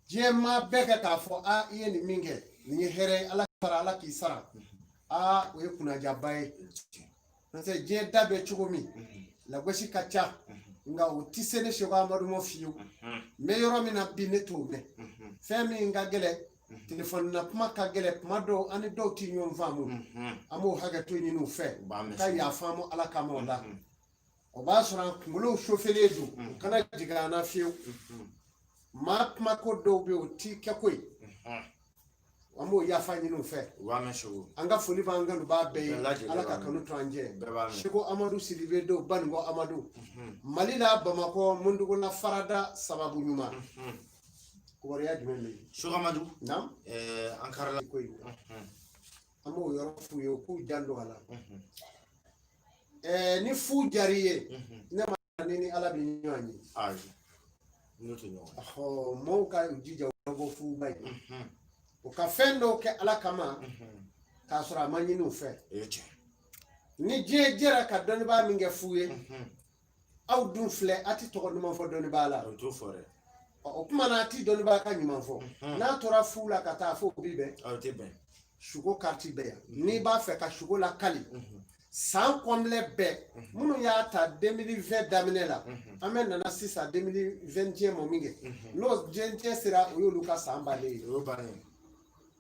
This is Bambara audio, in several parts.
Diɲɛ maa bɛɛ kɛ k'a fɔ a i ye nin min kɛ, nin ye hɛrɛ ye, Ala sara, Ala k'i sara. Aa, o ye kunnajaba ye. N'o tɛ diɲɛ da bɛ cogo min, lagosi ka ca, nka o tɛ se ne Seko Amadu ma fiyewu. N bɛ yɔrɔ min na bi, ne t'o mɛn. Fɛn min ka gɛlɛn, telefɔni na kuma ka gɛlɛn kuma dɔw, an ni dɔw tɛ ɲɔgɔn faamu. An b'o hakɛto ɲini u fɛ ka yafa an ma Ala kama. O la, o b'a sɔrɔ an kunkolow sofelen don, u kana jigin an na fiyewu. Maa kumako dɔw bɛ yen, o t'i kɛ ko ye. An b'o yafa ɲini u fɛ. An ka foli b'an kanubaa bɛɛ ye. Ala ka kanu to an jɛ. Seko Amadu Sidibe don, Banikɔ Amadu, Mali la, Bamakɔ, Mundugola, Farada, sababu ɲuman. Kibaruya jumɛn bɛ yen? Seko Amadu. Naam. An karila. Ko in, an b'o yɔrɔ f'u ye, u k'u janto a la. Ni fu diyar'i ye, ne ma ni ni Ala bɛ ɲɔgɔn ye. Ayi, n'o tɛ ɲɔgɔn ye. Ɔhɔ, mɔɔw ka u jija, u ka bɔ fuba ye, u ka fɛn dɔw kɛ Ala kama k'a sɔrɔ a ma ɲini u fɛ. O ye tiɲɛ. Ni diɲɛ jɛra ka dɔnnibaa min kɛ fu ye, aw dun filɛ, a ti tɔgɔ duman fɔ dɔnnibaa la. O t'o fɔ dɛ. O tuma na, a ti dɔnnibaa ka ɲuman fɔ. N'a tora fu la ka taa fo bi bɛn. O tɛ bɛn. Suko kariti bɛ yan. N'i b'a fɛ ka suko lakali san complet bɛɛ, minnu y'a ta 2020 daminɛ la, an bɛ nana sisan 2021 mɔ min kɛ, n'o 21 sera, o y'olu ka san bannen ye. O y'o bannen.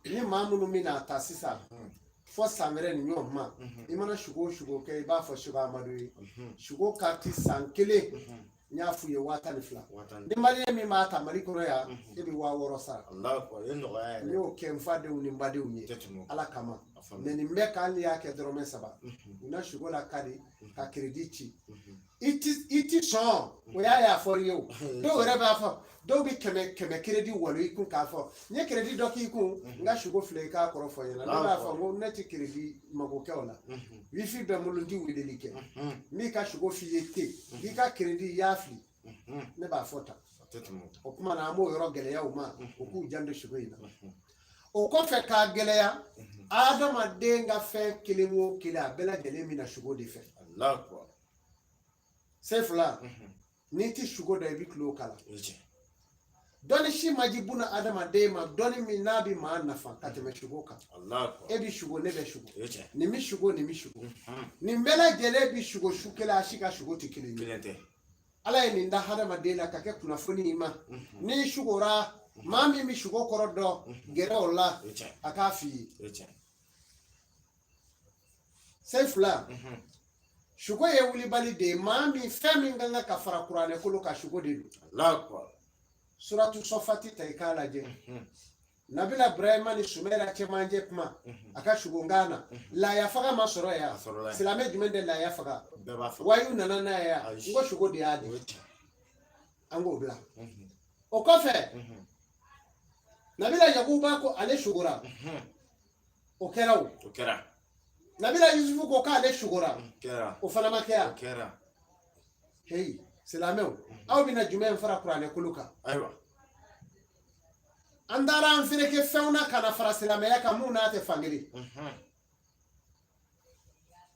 Ni maa minnu bɛna ta sisan fɔ san wɛrɛ ni ɲɔgɔn ma, i mana suko o suko kɛ, i b'a fɔ Seko Amadu ye, suko kariti san kelen, n y'a f'u ye, 12,000. Ni maliyɛn min b'a ta Mali kɔnɔ yan, e bɛ 6000 sara. N y'o kɛ n fadenw ni n badenw ye Ala kama. Mɛ nin bɛɛ kan, hali y'a kɛ dɔrɔmɛ 3, u na suko lakali ka crédit ci. I ti sɔn, o y'a ye a fɔr'i ye. O dɔw yɛrɛ b'a fɔ, dɔw bɛ kɛmɛ kɛmɛ crédit walo i kun k'a fɔ n ye crédit dɔ k'i kun, n ka suko filɛ, i k'a kɔrɔ fɔ n ɲɛna. Ne b'a fɔ n ko ne ti crédit mago kɛ o la, wifi bɛ n bolo, n ti weleli kɛ. N b'i ka suko f'i ye ten, k'i ka crédit i y'a fili, ne b'a fɔ tan. O tuma na, an b'o yɔrɔ gɛlɛya u ma, u k'u janto suko in na. O kɔfɛ, k'a gɛlɛya, adamaden ka fɛn kelen o kelen, a bɛɛ lajɛlen bɛ na suko de fɛ. Sefula, n'i ti suko dɔn, i bɛ tulo kala. Dɔnni si ma di buna adamaden ma, dɔnni min n'a bɛ maa nafa ka tɛmɛ suko kan. E bɛ suko, ne bɛ suko, nin bɛ suko, nin bɛ suko, nin bɛɛ lajɛlen bɛ suko su kelen, a si ka suko tɛ kelen ye. Ala ye nin da hadamaden la ka kɛ kunnafoni ma. N'i sukora, maa min bɛ suko kɔrɔ dɔn, gɛrɛ o la, a k'a f'i ye. Sefula, suko ye wulibali de ye. Maa min, fɛn min ka kan ka fara kuranɛ kolo kan, suko de don. Suratu Sɔfati ta, i k'a lajɛ. Nabila Ibrahima ni Sumɛra cɛmancɛ kuma, a ka sukonkan na, laya faga ma sɔrɔ yan. Silamɛ jumɛn tɛ laya faga? Wayu nana n'a ye yan. N ko suko de y'a di, an k'o bila o kɔfɛ. Nabila Yakuba ko ale sugora, o kɛra. O kɛra. Nabila Yusufu ko k'ale sugora, o fana ma kɛ yan. Heyi, silamɛw, aw bɛna jumɛn fara kuranɛ kolo kan? Ayiwa. An taara an fereke fɛnw na ka na fara silamɛya kan, mun n'a tɛ fankelen.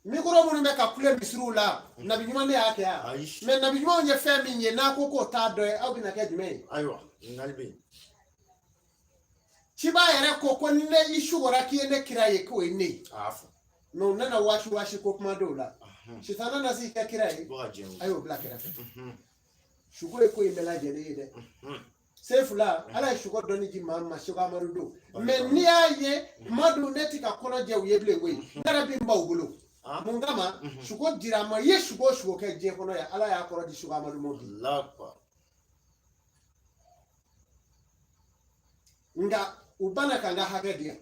Mikoro minnu bɛ ka kule misiriw la, nabi ɲuman de y'a kɛ yan? Mɛ nabi ɲumanw ye fɛn min ye, n'a ko k'o t'a dɔ ye, aw bɛna kɛ jumɛn ye? Ayiwa, ɲininkali bɛ yen. Ciba yɛrɛ ko ko ne i sugora k'i ye ne kira ye, k'o ye ne ye. Mɛ u nana waasi waasi ko kuma dɔw la, sitana na s'i kɛ kira ye, a y'o bila kɛrɛfɛ. Suko ye ko in bɛɛ lajɛlen ye dɛ. Sefula, Ala ye suko dɔnni di maa ma, Seko Amadu don. Mɛ n'i y'a ye kuma dun, ne ti ka kɔnɔ jɛ u ye bilen koyi. Ne yɛrɛ bi n ba u bolo. Mun kama? Suko dira a ma. I ye suko o suko kɛ diɲɛ kɔnɔ yan, Ala y'a kɔrɔ di Seko Amadu ma bi. Nka u banna ka n ka hakɛ di yan.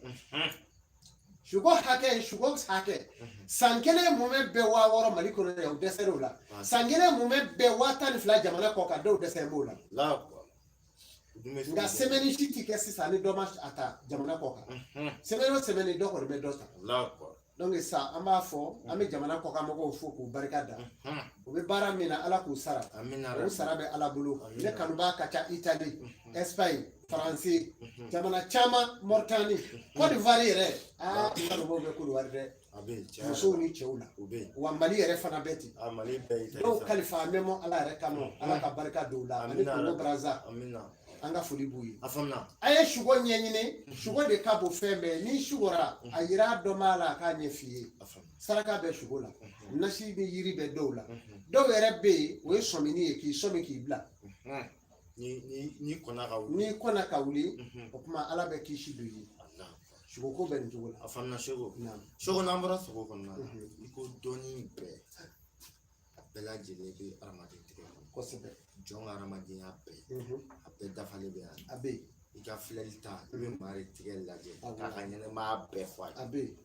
Suko hakɛ, suko hakɛ san kelen mumɛ bɛɛ 6000 Mali kɔnɔ yan, u dɛsɛr'o la. San kelen mumɛ bɛɛ 12,000 jamana kɔ kan, dɔw dɛsɛ b'o la. Nka semaine si ti kɛ sisan ni dɔ ma a ta jamana kɔ kan. Semaine o semaine, dɔ kɔni bɛ dɔ ta. Donc sa, an b'a fɔ, an bɛ jamana kɔkan mɔgɔw fo k'u barika da. U bɛ baara min na, Ala k'u sara, u sara bɛ Ala bolo. Ne kanubaa ka ca Italie, Espagne, Faransi, jamana caman, Mauritanie, Côte d'Ivoire yɛrɛ. Aa, n kanubaaw bɛ Côte d'Ivoire dɛ, musow ni cɛw la. Wa Mali yɛrɛ fana bɛ ten. Dɔw kalifa mɛmɔ Ala yɛrɛ kama, Ala ka barika don u la, ani Congo Brazza. An ka foli b'u ye. A faamuna. A ye sugo ɲɛɲini, sugo de ka bon fɛn bɛɛ. Ni sugora, a yira dɔnbaa la, a k'a ɲɛ f'i ye. A faamuna. Saraka bɛ sugo la, nasi bɛ yiri bɛ dɔw la. Dɔw yɛrɛ bɛ yen, o ye sɔmini ye, k'i sɔmi k'i bila. Ni kɔnna ka wuli. N'i kɔnna ka wuli, o tuma Ala bɛ kisi don i ye. Sugo ko bɛ nin cogo la. A faamuna Seko. Naam. Seko, n'an bɔra sogo kɔnɔna la, i ko dɔnni bɛɛ, a bɛɛ lajɛlen bɛ hadamaden tigɛ kɔnɔ. Kosɛbɛ. Jɔn ka hadamadenya bɛɛ, a bɛɛ dafalen bɛ yan. A bɛ yen. I ka filɛli ta, i bɛ maa de tigɛ lajɛ k'a ka ɲɛnɛmaya bɛɛ fɔ a ye. A bɛ yen.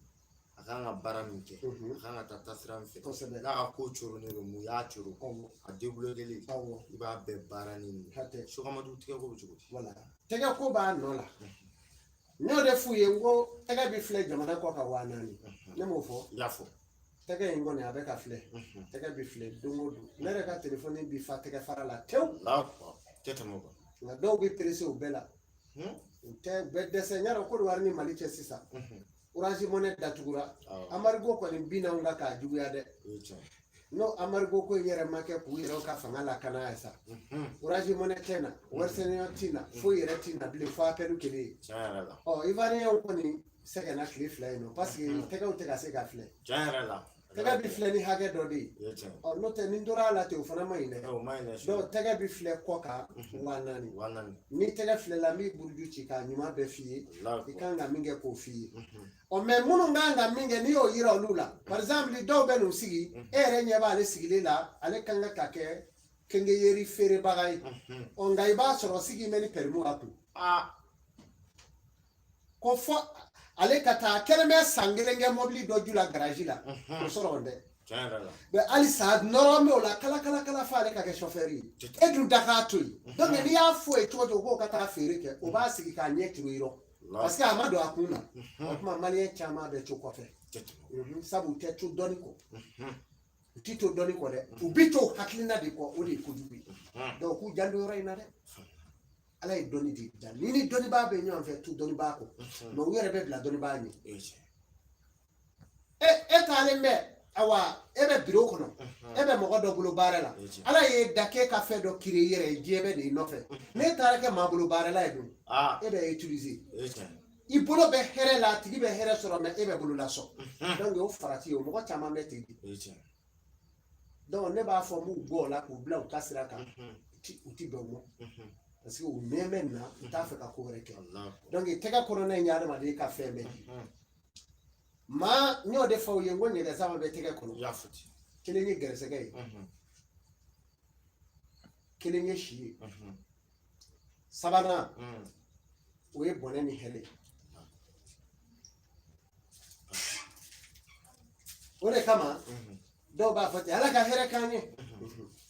A kan ka baara min kɛ, a kan ka taa taasira min fɛ. Kosɛbɛ. N'a ka ko coronnen don, mun y'a coro, a débloquer, i b'a bɛɛ baara ni nin ye. Hatɛ. Seko Amadu, tigɛ ko bɛ cogo di? Wala, tɛgɛ ko b'a nɔ la. N y'o de f'u ye, n ko tɛgɛ bɛ filɛ jamana kɔ kan 4000. Ne m'o fɔ? I y'a fɔ. Tɛgɛ in kɔni, a bɛ ka filɛ. Tɛgɛ bɛ filɛ don o don. Ne yɛrɛ ka telefɔni bi fa tɛgɛ fara la tewu. Tɛ tɛmɛ o kan. Nka dɔw bɛ perese o bɛɛ la. U tɛ, u bɛ dɛsɛ. N y'a dɔn Côte ni Mali cɛ sisan. Orange Money datugura. Embargo kɔni binna anw kan k'a juguya dɛ. N'o embargo ko in yɛrɛ ma kɛ k'u yɛrɛw ka fanga lakana ye sa. Orange Money tɛ na, Western Union tɛ na, foyi yɛrɛ tɛ na bilen fo appel kelen ye. Tiɲɛ yɛrɛ la. Ɔ, Ivoirien kɔni sɛgɛnna tile 2 in nɔ parce que tɛgɛw tɛ ka se ka filɛ. Tiɲɛ yɛrɛ la. Tɛgɛ bɛ filɛ ni hakɛ dɔ de ye. Ɔ, n'o tɛ, ni tora a la ten, o fana ma ɲi dɛ. O ma ɲi dɛ. Donc tɛgɛ bɛ filɛ kɔ kan 4000. 4000. Ni tɛgɛ filɛla, n b'i buruju ci k'a ɲuman bɛɛ f'i ye. I kan ka min kɛ, k'o f'i ye. Ɔ, mais minnu kan ka min kɛ, n'i y'o yira olu la, par exemple dɔw bɛ n'u sigi, e yɛrɛ ɲɛ b'ale sigilen la, ale kan ka kɛ quincaillerie feerebaga ye. Ɔ, nka i b'a sɔrɔ sigi bɛ ni permis a kun. Ko fɔ ale ka taa kɛlen bɛ san kelen kɛ mobili dɔ ju la garage la, o sɔrɔ o dɛ. Mais halisa nɔrɔ bɛ o la kala kala kala f'ale ale ka kɛ chauffeur ye. E dun da k'a to yen. Donc n'i y'a fɔ ye cogo o cogo k'o ka taa feere kɛ, o b'a sigi k'a ɲɛ turu i rɔ. Parce que a ma don a kun na. O tuma malien caman bɛ to kɔfɛ. Sabu u tɛ to dɔnni kɔ. U ti to dɔnni kɔ dɛ. U bi to hakilina de kɔ, o de ye kojugu ye. Donc k'u janto yɔrɔ in na dɛ. Ala ye dɔnni de da. Ni ni dɔnnibaa bɛ ɲɔgɔn fɛ, to dɔnnibaa kɔ. Mais u yɛrɛ bɛ bila dɔnnibaa ɲɛ. E taalen bɛ, awa, e bɛ biro kɔnɔ, e bɛ mɔgɔ dɔ bolo baara la. Ala ye da k'e ka fɛn dɔ créer i yɛrɛ ye, diɲɛ bɛ de i nɔfɛ. N'e taara kɛ maa bolo baarala ye dun, e bɛ utiliser. I bolo bɛ hɛrɛ la, a tigi bɛ hɛrɛ sɔrɔ, mais e bɛ bolo lasɔn. Donc o farati ye, o mɔgɔ caman bɛ ten de. Donc ne b'a fɔ, n b'u bɔ o la k'u bila u ta sira kan. U ti bɛn o ma. Parce que u mɛn bɛ na, u t'a fɛ ka ko wɛrɛ kɛ. Donc tɛgɛ kɔnɔna in ye adamaden ka fɛn bɛɛ de ye. Maa, n y'o de fɔ aw ye, n ko ɲɛgɛn saba bɛ tɛgɛ kɔnɔ. Kelen ye gɛrɛsɛgɛ ye, kelen ye si ye, sabanan o ye bɔnɛ ni hɛrɛ ye. O de kama dɔw b'a fɔ ten, Ala ka hɛrɛ k'an ye.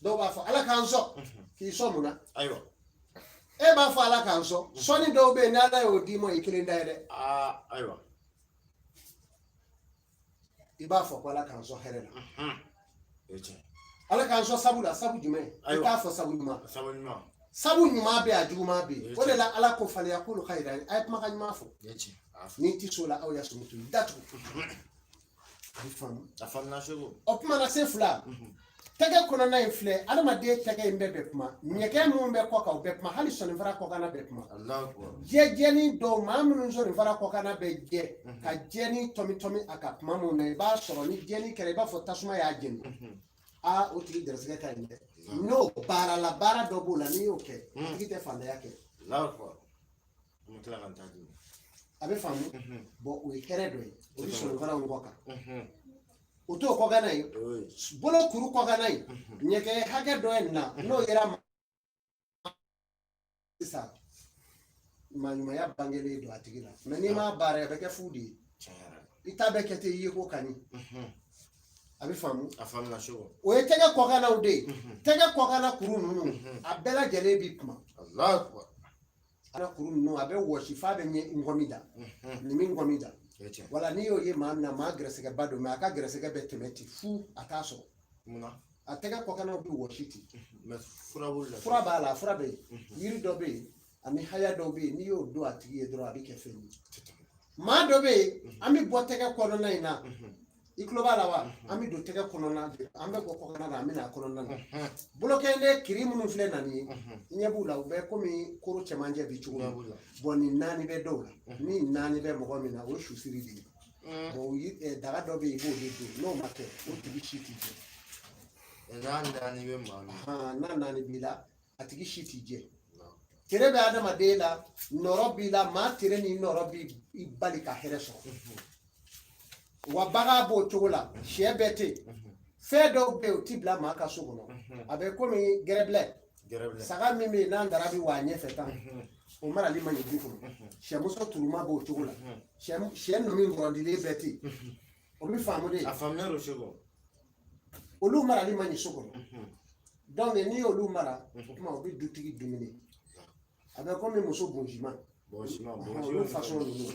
Dɔw b'a fɔ Ala k'an sɔn. K'i sɔn mun na? Ayiwa. E b'a fɔ Ala k'an sɔn. Sɔnni dɔw bɛ yen, ni Ala y'o d'i ma, i kelen da ye dɛ. Ayiwa. I b'a fɔ ko Ala k'an sɔn hɛrɛ la. Ala k'an sɔn sabu la, sabu jumɛn? I t'a fɔ sabu ɲuman. Sabu ɲuman bɛ yen, a juguman bɛ yen. O de la Ala ko faleya k'olu ka yira, a ye kumakan ɲuman fɔ. N'i ti so la, aw ya sumutu i datugu. A bɛ faamu. A faamuna Seko. O kuma na se fila. Tɛgɛ kɔnɔna in filɛ, adamaden tɛgɛ in bɛɛ bɛ kuma. Ɲɛgɛn minnu bɛ kɔ kan, o bɛ kuma. Hali sɔninfara kɔkanna bɛ kuma. Jɛ jɛni dɔw, maa minnu sɔninfara kɔkanna bɛ jɛ, ka jɛni tɔmi tɔmi a ka kuma minnu na, i b'a sɔrɔ ni jɛni kɛra, i b'a fɔ tasuma y'a jeni. Aa, o tigi gɛrɛsɛgɛ ka ɲi dɛ. N'o baara la, baara dɔ b'o la, n'i y'o kɛ, a tigi tɛ fantanya kɛ. A bɛ faamu. Bon, o ye hɛrɛ dɔ ye. O bɛ sɔninfaraw kɔ kan. O t'o kɔkanna ye, bolo kuru kɔkanna ye, ɲɛgɛn hakɛ dɔ ye na, n'o yera sisan, maa ɲumanya bangelen don a tigi la. Mais n'i m'a baara, a bɛ kɛ fu de ye. I ta bɛ kɛ ten, i ye ko ka ɲi. A bɛ faamu. A faamuna Seko. O ye tɛgɛ kɔkannaw de ye. Tɛgɛ kɔkanna kuru ninnu, a bɛɛ lajɛlen bi kuma. Ala kuru ninnu, a bɛ wɔsi f'a bɛ ɲɛ nkɔmi da. Nin bɛ nkɔmi da. Wala n'i y'o ye maa min na, maa gɛrɛsɛgɛba don, mais a ka gɛrɛsɛgɛ bɛ tɛmɛ ten fu, a t'a sɔrɔ. A tɛgɛ kɔkannaw bɛ wɔsi ten. Fura b'a la, fura bɛ yen. Yiri dɔ bɛ yen, ani haya dɔw bɛ yen, n'i y'o don a tigi ye dɔrɔn, a bɛ kɛ fɛn ye. Maa dɔ bɛ yen, an bɛ bɔ tɛgɛ kɔnɔna in na. I tulo b'a la wa? An bɛ don tɛgɛ kɔnɔna de, an bɛ bɔ kɔkanna na, an bɛ na kɔnɔna na. Bolokɛnden kiri minnu filɛ na nin ye, i ɲɛ b'u la, u bɛ komi koro cɛmancɛ bi cogo min. Bon, nin naani bɛ dɔw la, ni naani bɛ mɔgɔ min na, o ye susiri de ye. Bon, daga dɔ bɛ yen, i b'o de don, n'o ma kɛ, o tigi si t'i jɛ. N'a naani bɛ maa min n'a naani b'i la, a tigi si t'i jɛ. Tere bɛ adamaden la, nɔrɔ b'i la, maa tere ni nɔrɔ b'i bali ka hɛrɛ sɔrɔ. Wa bagan b'o cogo la, sɛ bɛɛ tɛ yen. Fɛn dɔw bɛ yen, o ti bila maa ka so kɔnɔ. A bɛ komi gɛrɛbilɛ, saga min bɛ yen n'an dara bi wa ɲɛfɛ tan, o marali man ɲi du kɔnɔ. Sɛmuso turuma b'o cogo la, sɛ ninnu kɔrɔdilen bɛɛ tɛ yen. O bɛ faamu de. A faamuya don seko. Olu marali man ɲi so kɔnɔ. Donc n'i y'olu mara, o tuma o bɛ dutigi dumuni. A bɛ komi muso bonjima, olu façon ninnu,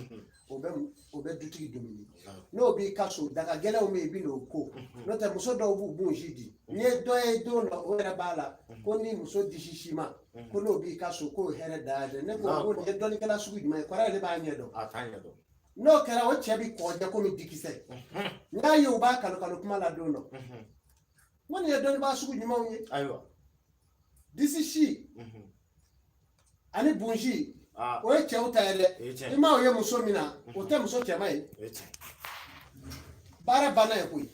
o bɛ dutigi dumuni. N'o b'i ka so, daga gɛlɛnw bɛ yen, i bɛ n'o ko. N'o tɛ, muso dɔw b'u bonji di. N'i ye dɔ ye don dɔ, o yɛrɛ b'a la ko ni muso disi si ma, ko n'o b'i ka so, k'o hɛrɛ da dɛ. Ne ko ko nin ye dɔnnikɛla sugu jumɛn ye? Kɔrɔ yɛrɛ b'a ɲɛ dɔn. A t'a ɲɛ dɔn. N'o kɛra, o cɛ bi kɔgɔjɛ komi dikisɛ. N y'a ye u b'a kalo kalo kuma la don dɔ. N ko nin ye dɔnnibaa sugu jumɛnw ye? Ayiwa. Disi si ani bonji, o ye cɛw ta ye dɛ. I m'a ye muso min na, o tɛ muso cɛman ye. Baara banna ye koyi.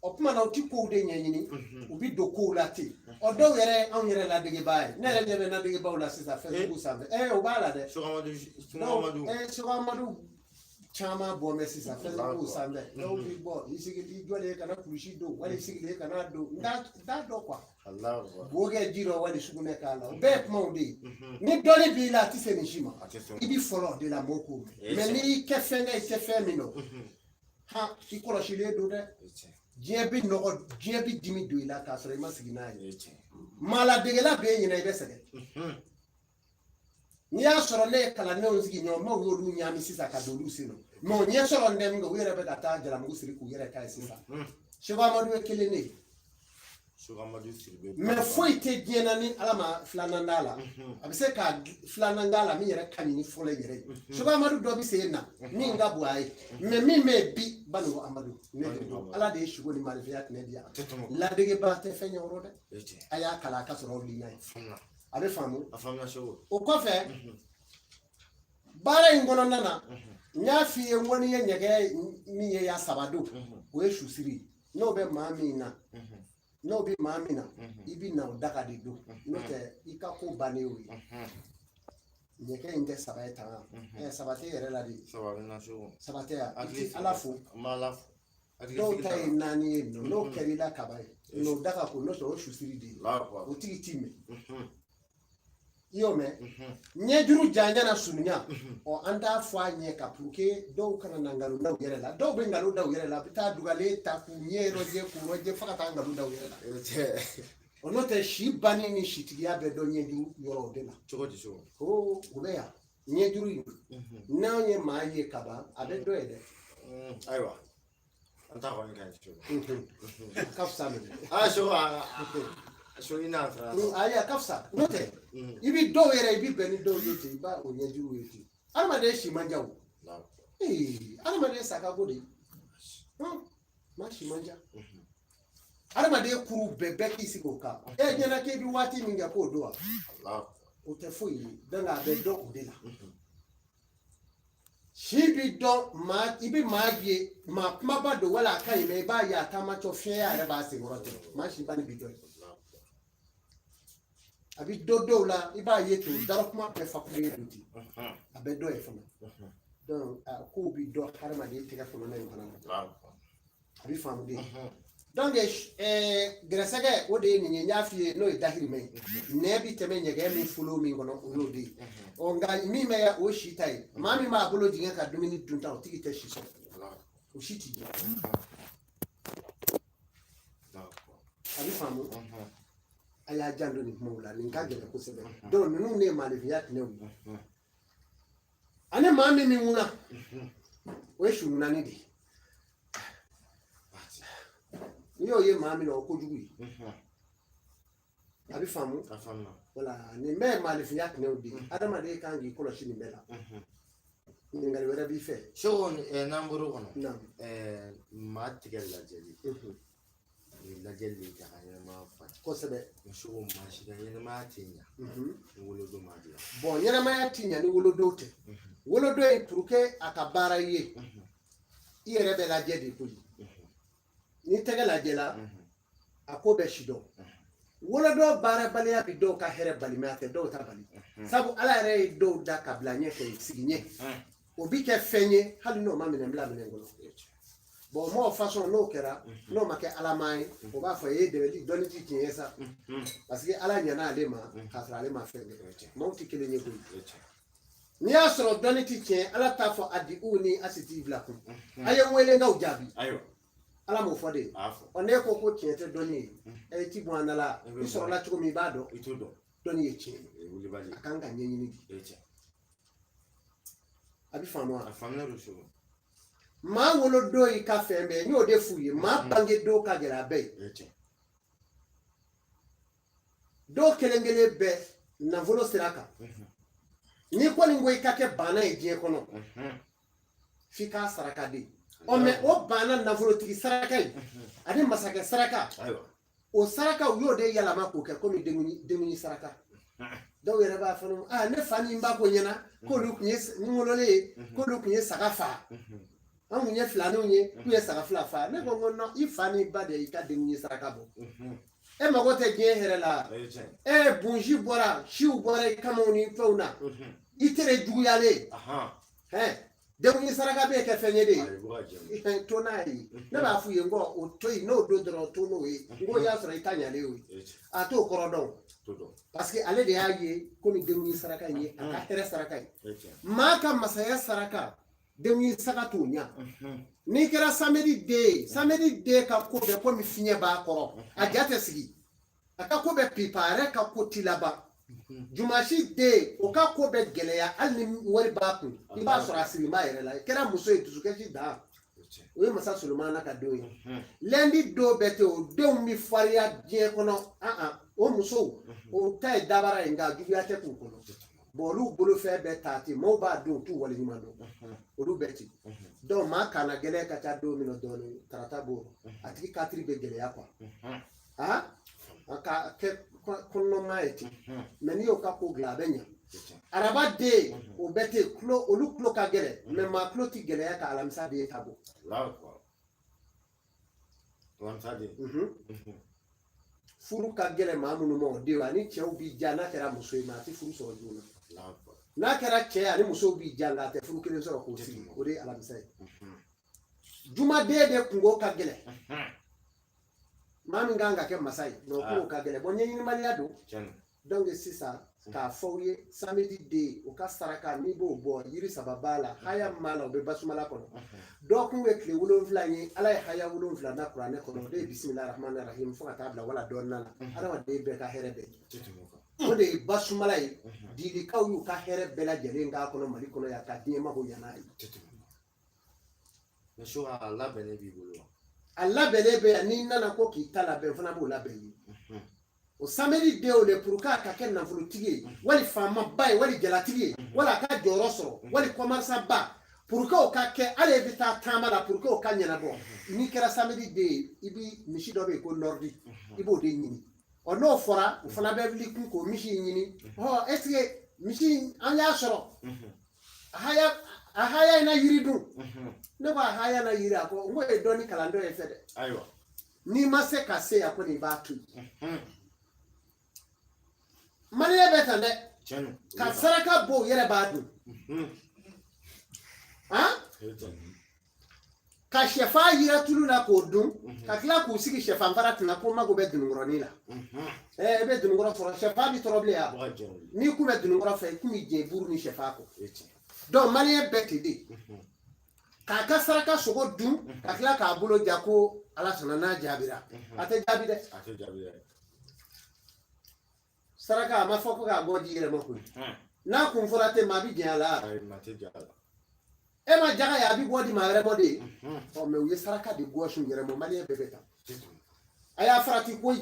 O tuma na, u ti kow de ɲɛɲini, u bi don kow la ten. Ɔ, dɔw yɛrɛ, anw yɛrɛ ladegebaa ye. Ne yɛrɛ ɲɛ bɛ ladegebaaw la sisan Facebook sanfɛ. O b'a la dɛ. Seko Amadu caman bɔ bɛ sisan Facebook sanfɛ. Dɔw bi bɔ, i sigi, i jɔlen kana kulusi don, wali i sigilen kana don. N t'a dɔn quoi. Bo kɛ ji dɔ wali sugunɛ k'a la, o bɛɛ ye kumaw de ye. Ni dɔnni b'i la, a tɛ se nin si ma. I bi fɔlɔ de la mɔgɔw k'o mɛn. Mais n'i y'i kɛ fɛn kɛ, i tɛ fɛn min dɔn, han, i kɔlɔsilen don dɛ. Diɲɛ bɛ nɔgɔ, diɲɛ bɛ dimi don i la k'a sɔrɔ i ma sigi n'a ye. Maaladegela b'e ɲinɛ, i bɛ sɛgɛn. N'i y'a sɔrɔ ne ye kalandenw sigi ɲɔgɔn, maaw y'olu ɲaami sisan ka don olu sen nɔ. Mais o ɲɛ sɔrɔ n tɛ min kɛ, u yɛrɛ bɛ ka taa jalamugu siri k'u yɛrɛ k'a ye sisan. Seko Amadu ye kelen de ye. Mais foyi tɛ diɲɛ na ni Ala ma filanan d'a la. A bɛ se ka filanan d'a la min yɛrɛ ka ɲi ni fɔlɔ yɛrɛ ye. Seko Amadu dɔ bɛ se na min ka bon a ye. Mais min bɛ yen bi, Banuko Amadu, ne de don. Ala de ye sugo ni marifiya tɛnɛ di yan. Ladegebaa tɛ fɛn ɲɛ o rɔ dɛ. A y'a kalan a ka sɔrɔ aw lina ye. A bɛ faamu. O kɔfɛ, baara in kɔnɔna na, n y'a f'i ye n ko n'i ye ɲɛgɛn min ye ya saba don, o ye susiri ye. N'o bɛ maa min na, n'o bɛ maa min na, i bɛ na o daga de don. N'o tɛ, i ka ko bannen y'o ye. Ɲɛgɛn in tɛ saba ye tan. Saba tɛ yɛrɛ la de. Saba tɛ yan. I tɛ Ala fo. Dɔw ta ye naani ye, n'o kɛra i la kaba ye, n'o daga ko, n'o tɛ, o ye susiri de ye. O tigi t'i mɛn. I y'o mɛn? Ɲɛjuru janya na surunya, ɔ, an t'a fɔ a ɲɛ kan pour que dɔw kana na nkalon da u yɛrɛ la. Dɔw bɛ nkalon da u yɛrɛ la, a bɛ taa dugalen ta k'u ɲɛ yɔrɔ jɛ, k'u yɔrɔ jɛ, fo ka taa nkalon da u yɛrɛ la. O n'o tɛ, si banni ni sitigiya bɛ dɔn ɲɛjuru yɔrɔw de la. Cogo di cogo? O bɛ yan ɲɛjuru in, n'anw ye maa ye kaban, a bɛ dɔ ye dɛ. Ayiwa, an t'a kɔni ka ɲi cogo. Ka fisa minɛ. Aa, Seko, so i n'a fara. Ayi, a ka fisa. N'o tɛ, i bi dɔw yɛrɛ, i bi bɛn ni dɔw ye ten, i b'a o ɲɛjugu ye ten. Adamaden si man jan o. Ee, adamaden sa ka go de. Maa si man jan. Adamaden kuru bɛɛ bɛɛ k'i sigi o kan. E ɲɛna k'e bi waati min kɛ k'o don wa? O tɛ foyi ye. Donc a bɛ dɔn o de la. Si bi dɔn maa, i bɛ maa ye, maa kumaba don wala a ka ɲi, mais i b'a ye a taamatɔ fiɲɛ yɛrɛ b'a senkɔrɔ ten. Maa si banni bi dɔn ye. A bɛ dɔ dɔw la, i b'a ye ten, dara kuma bɛɛ fakulen don ten. A bɛ dɔ ye fana. Donc kow bi dɔn hadamaden tɛgɛ kɔnɔna in fana na. A bɛ faamu de. Donc gɛrɛsɛgɛ, o de ye nin ye, n y'a f'i ye, n'o ye dahirimɛ ye. Nɛ bi tɛmɛ ɲɛgɛn min folo min kɔnɔ, o y'o de ye. Ɔ, nka min bɛ o si ta ye, maa min b'a bolo jigin ka dumuni dun ta, o tigi tɛ si sɔrɔ. O si t'i jɛ. A bɛ faamu. A y'a janto nin kumaw la, nin ka gɛlɛn kosɛbɛ. Donc ninnu de ye maanifinya tinɛw ye. Ani maa min bɛ ŋuna, o ye su naani de ye. N'i y'o ye maa min na, o kojugu ye. A bɛ faamu. Wala, nin bɛɛ ye maanifinya tinɛw de ye. Adamaden kan k'i kɔlɔsi nin bɛɛ la. Ɲininkali wɛrɛ b'i fɛ? Seko, n'an bɔr'o kɔnɔ, maa tigɛ lajɛli, o ye lajɛli de kɛ a ka ɲɛnamaya falen. Kosɛbɛ. Seko, maa si ka ɲɛnamaya tɛ ɲa ni wolodon ma dilan. Bon, ɲɛnamaya ti ɲa ni wolodon tɛ. Wolodon ye pour que a ka baara i ye, i yɛrɛ bɛ lajɛ de koyi. N'i tɛgɛ lajɛla, a ko bɛ si dɔn. Wolodon baarabaliya bi dɔw ka hɛrɛ bali, mɛ a tɛ dɔw ta bali, sabu Ala yɛrɛ ye dɔw da ka bila ɲɛfɛ, sigi ɲɛ, o bi kɛ fɛn ye hali n'o ma minɛn bila minɛn kɔnɔ. Bon, mɔgɔ façon n'o kɛra, n'o ma kɛ Alama ye, o b'a fɔ e ye dɛmɛli dɔnni ti tiɲɛ ye sa, parce que Ala ɲana ale ma k'a sɔrɔ ale ma fɛn kɛ. Maaw tɛ kelen ye koyi. N'i y'a sɔrɔ dɔnni ti tiɲɛ, Ala t'a fɔ a di u ni a si t'i bila kun, a ye n wele n k'aw jaabi. Ala m'o fɔ de. Ɔ, n'e ko ko tiɲɛ tɛ dɔnni ye, ɛ, i ti bɔn an da la. I sɔrɔla cogo min, i b'a dɔn. Dɔnni ye tiɲɛ ye, a kan ka ɲɛɲini de. A bɛ faamu wa? Maa wolodon y'i ka fɛn bɛɛ ye, n y'o de f'u ye. Maa bangedon ka gɛlɛn a bɛɛ ye. Dɔw kelen kelen bɛɛ nafolo sira kan, n'i kɔni ko i ka kɛ baana ye diɲɛ kɔnɔ, f'i k'a saraka de. Ɔ, mɛ o baana nafolotigi saraka in ani masakɛ saraka, o saraka u y'o de yɛlɛma k'o kɛ komi denkundi saraka. Dɔw yɛrɛ b'a fɔ: aa, ne fa ni n ba ko ɲɛna k'olu tun ye n wololen ye, k'olu tun ye saga faa, an kun ye filaninw ye, k'u ye saga fila faa. Ne ko non, i fa ni ba de y'i ka denkundi saraka bɔ. E mago tɛ diɲɛ hɛrɛ la. E bonsi bɔra, siw bɔra i kamaw ni fɛnw na, i tere juguyalen. Hɛn, denkundi saraka bɛ kɛ fɛn ye de, to n'a ye. Ne b'a f'u ye n ko o to yen, n'o don dɔrɔn, to n'o ye. N ko y'a sɔrɔ i ta ɲalen y'o ye, a t'o kɔrɔ dɔn, parce que ale de y'a ye komi denkundi saraka in ye a ka hɛrɛ saraka ye. Maa ka masaya saraka, denkundi saga t'o ɲa. N'i kɛra samedi den ye, samedi den ka ko bɛɛ komi fiɲɛ b'a kɔrɔ, a ja tɛ sigi, a ka ko bɛ pipa, a yɛrɛ ka ko ti laban. Jumasi den, o ka ko bɛ gɛlɛya, hali ni wari b'a kun, i b'a sɔrɔ a siri b'a yɛrɛ la. I kɛra muso ye, dusukasi dan. O ye masa Solomana ka denw ye. Lundi dɔw bɛ ten, o denw bɛ farinya diɲɛ kɔnɔ. O musow, o ta ye dabara ye, nka juguya tɛ k'u kɔnɔ. Bon, olu bolofɛn bɛɛ ta ten, maaw b'a dɔn, u t'u waleɲuman dɔn, olu bɛɛ ten. Donc maa kana gɛlɛya ka ca don min na dɔɔnin, tarata b'o a tigi katiri bɛ gɛlɛya quoi, a ka kɛ kɔnɔma ye ten. Mɛ n'i y'o ka ko dilan, a bɛ ɲa. Araba den, o bɛɛ ten, tulo, olu tulo ka gɛlɛn, mɛ maa tulo ti gɛlɛya ka alamisa den ta bɔ. Alamisa den. Furu ka gɛlɛn maa minnu ma, o den ani cɛw b'i ja. N'a kɛra muso ye, mɛ a tɛ furu sɔrɔ joona. N'a kɛra cɛ ye, ani musow b'i ja, nka a tɛ furu kelen sɔrɔ k'o sigi. O de ye alamisa ye. Jumaden de kungo ka gɛlɛn, maa min kan ka kɛ masa ye, mɛ o kungo ka gɛlɛn. Bɔn, ɲɛɲinibaliya don. Donc sisan k'a fɔ aw ye, samedi den, o ka saraka, n'i b'o bɔ, yiri saba b'a la, haya min b'a la, o bɛ basumala kɔnɔ. Dɔgɔkun bɛ tile 7 ye. Ala ye haya 7 da kuranɛ kɔnɔ, o de ye bisimila rahmani rahim fo ka taa bila wala dɔɔnin na. Adamaden bɛɛ ka hɛrɛ bɛɛ, o de ye basumala ye. Dilikaw y'u ka hɛrɛ bɛɛ lajɛlen k'a kɔnɔ Mali kɔnɔ yan, ka diɲɛ mako ɲa n'a ye. Mɛ so, a labɛnnen b'i bolo wa? A labɛnnen bɛ yan. N'i nana ko k'i ta labɛn, fana b'o labɛn i ye. O samedi denw de, pour que a ka kɛ nafolotigi ye, wali faamaba ye, wali jalatigi ye, wali a ka jɔyɔrɔ sɔrɔ, wali commerçant ba, pour que o ka kɛ, hali e bɛ taa taama la, pour que o ka ɲɛnabɔ, n'i kɛra samedi den ye, i bi misi dɔ bɛ yen ko nɔridi, i b'o de ɲini. Ɔ, n'o fɔra, o fana bɛ wuli kun k'o misi in ɲini. Ɔ, est ce que misi in an y'a sɔrɔ a haya in na yiri dun? Ne ko a haya na yiri, a ko n ko ye dɔɔni kalan dɔ ye fɛ dɛ. Ayiwa. N'i ma se ka se yan kɔni, i b'a to yen. Maliyɛn bɛ tan dɛ, ka saraka bɔ, u yɛrɛ b'a dun, han, ka sɛfan yira tulu la k'o dun, ka tila k'u sigi sɛfan fara kunna ko mago bɛ dununkɔrɔnin la. Ɛɛ, i bɛ dununkɔrɔ sɔrɔ, sɛfan bi tɔrɔ bilen yan. N'i kun bɛ dununkɔrɔ fɛ, i kun b'i jɛ buru ni sɛfan kɔ. Donc maliyɛn bɛɛ ten de, k'a ka saraka sogo dun, ka tila k'a bolo ja ko Ala sɔnna n'a jaabira. A tɛ jaabi dɛ. A tɛ jaabi dɛ. Saraka, a ma fɔ ko k'a bɔ di yɛrɛ ma koyi. N'a kun fɔra ten, maa bi jɛn a la. Ayi, maa tɛ jɛn a la. E ma jaga ye, a bi bɔ di maa wɛrɛ ma de. Ɔ, mɛ u ye saraka de gosi u yɛrɛ ma. Maliyɛn bɛɛ bɛ tan, a y'a farati koyi.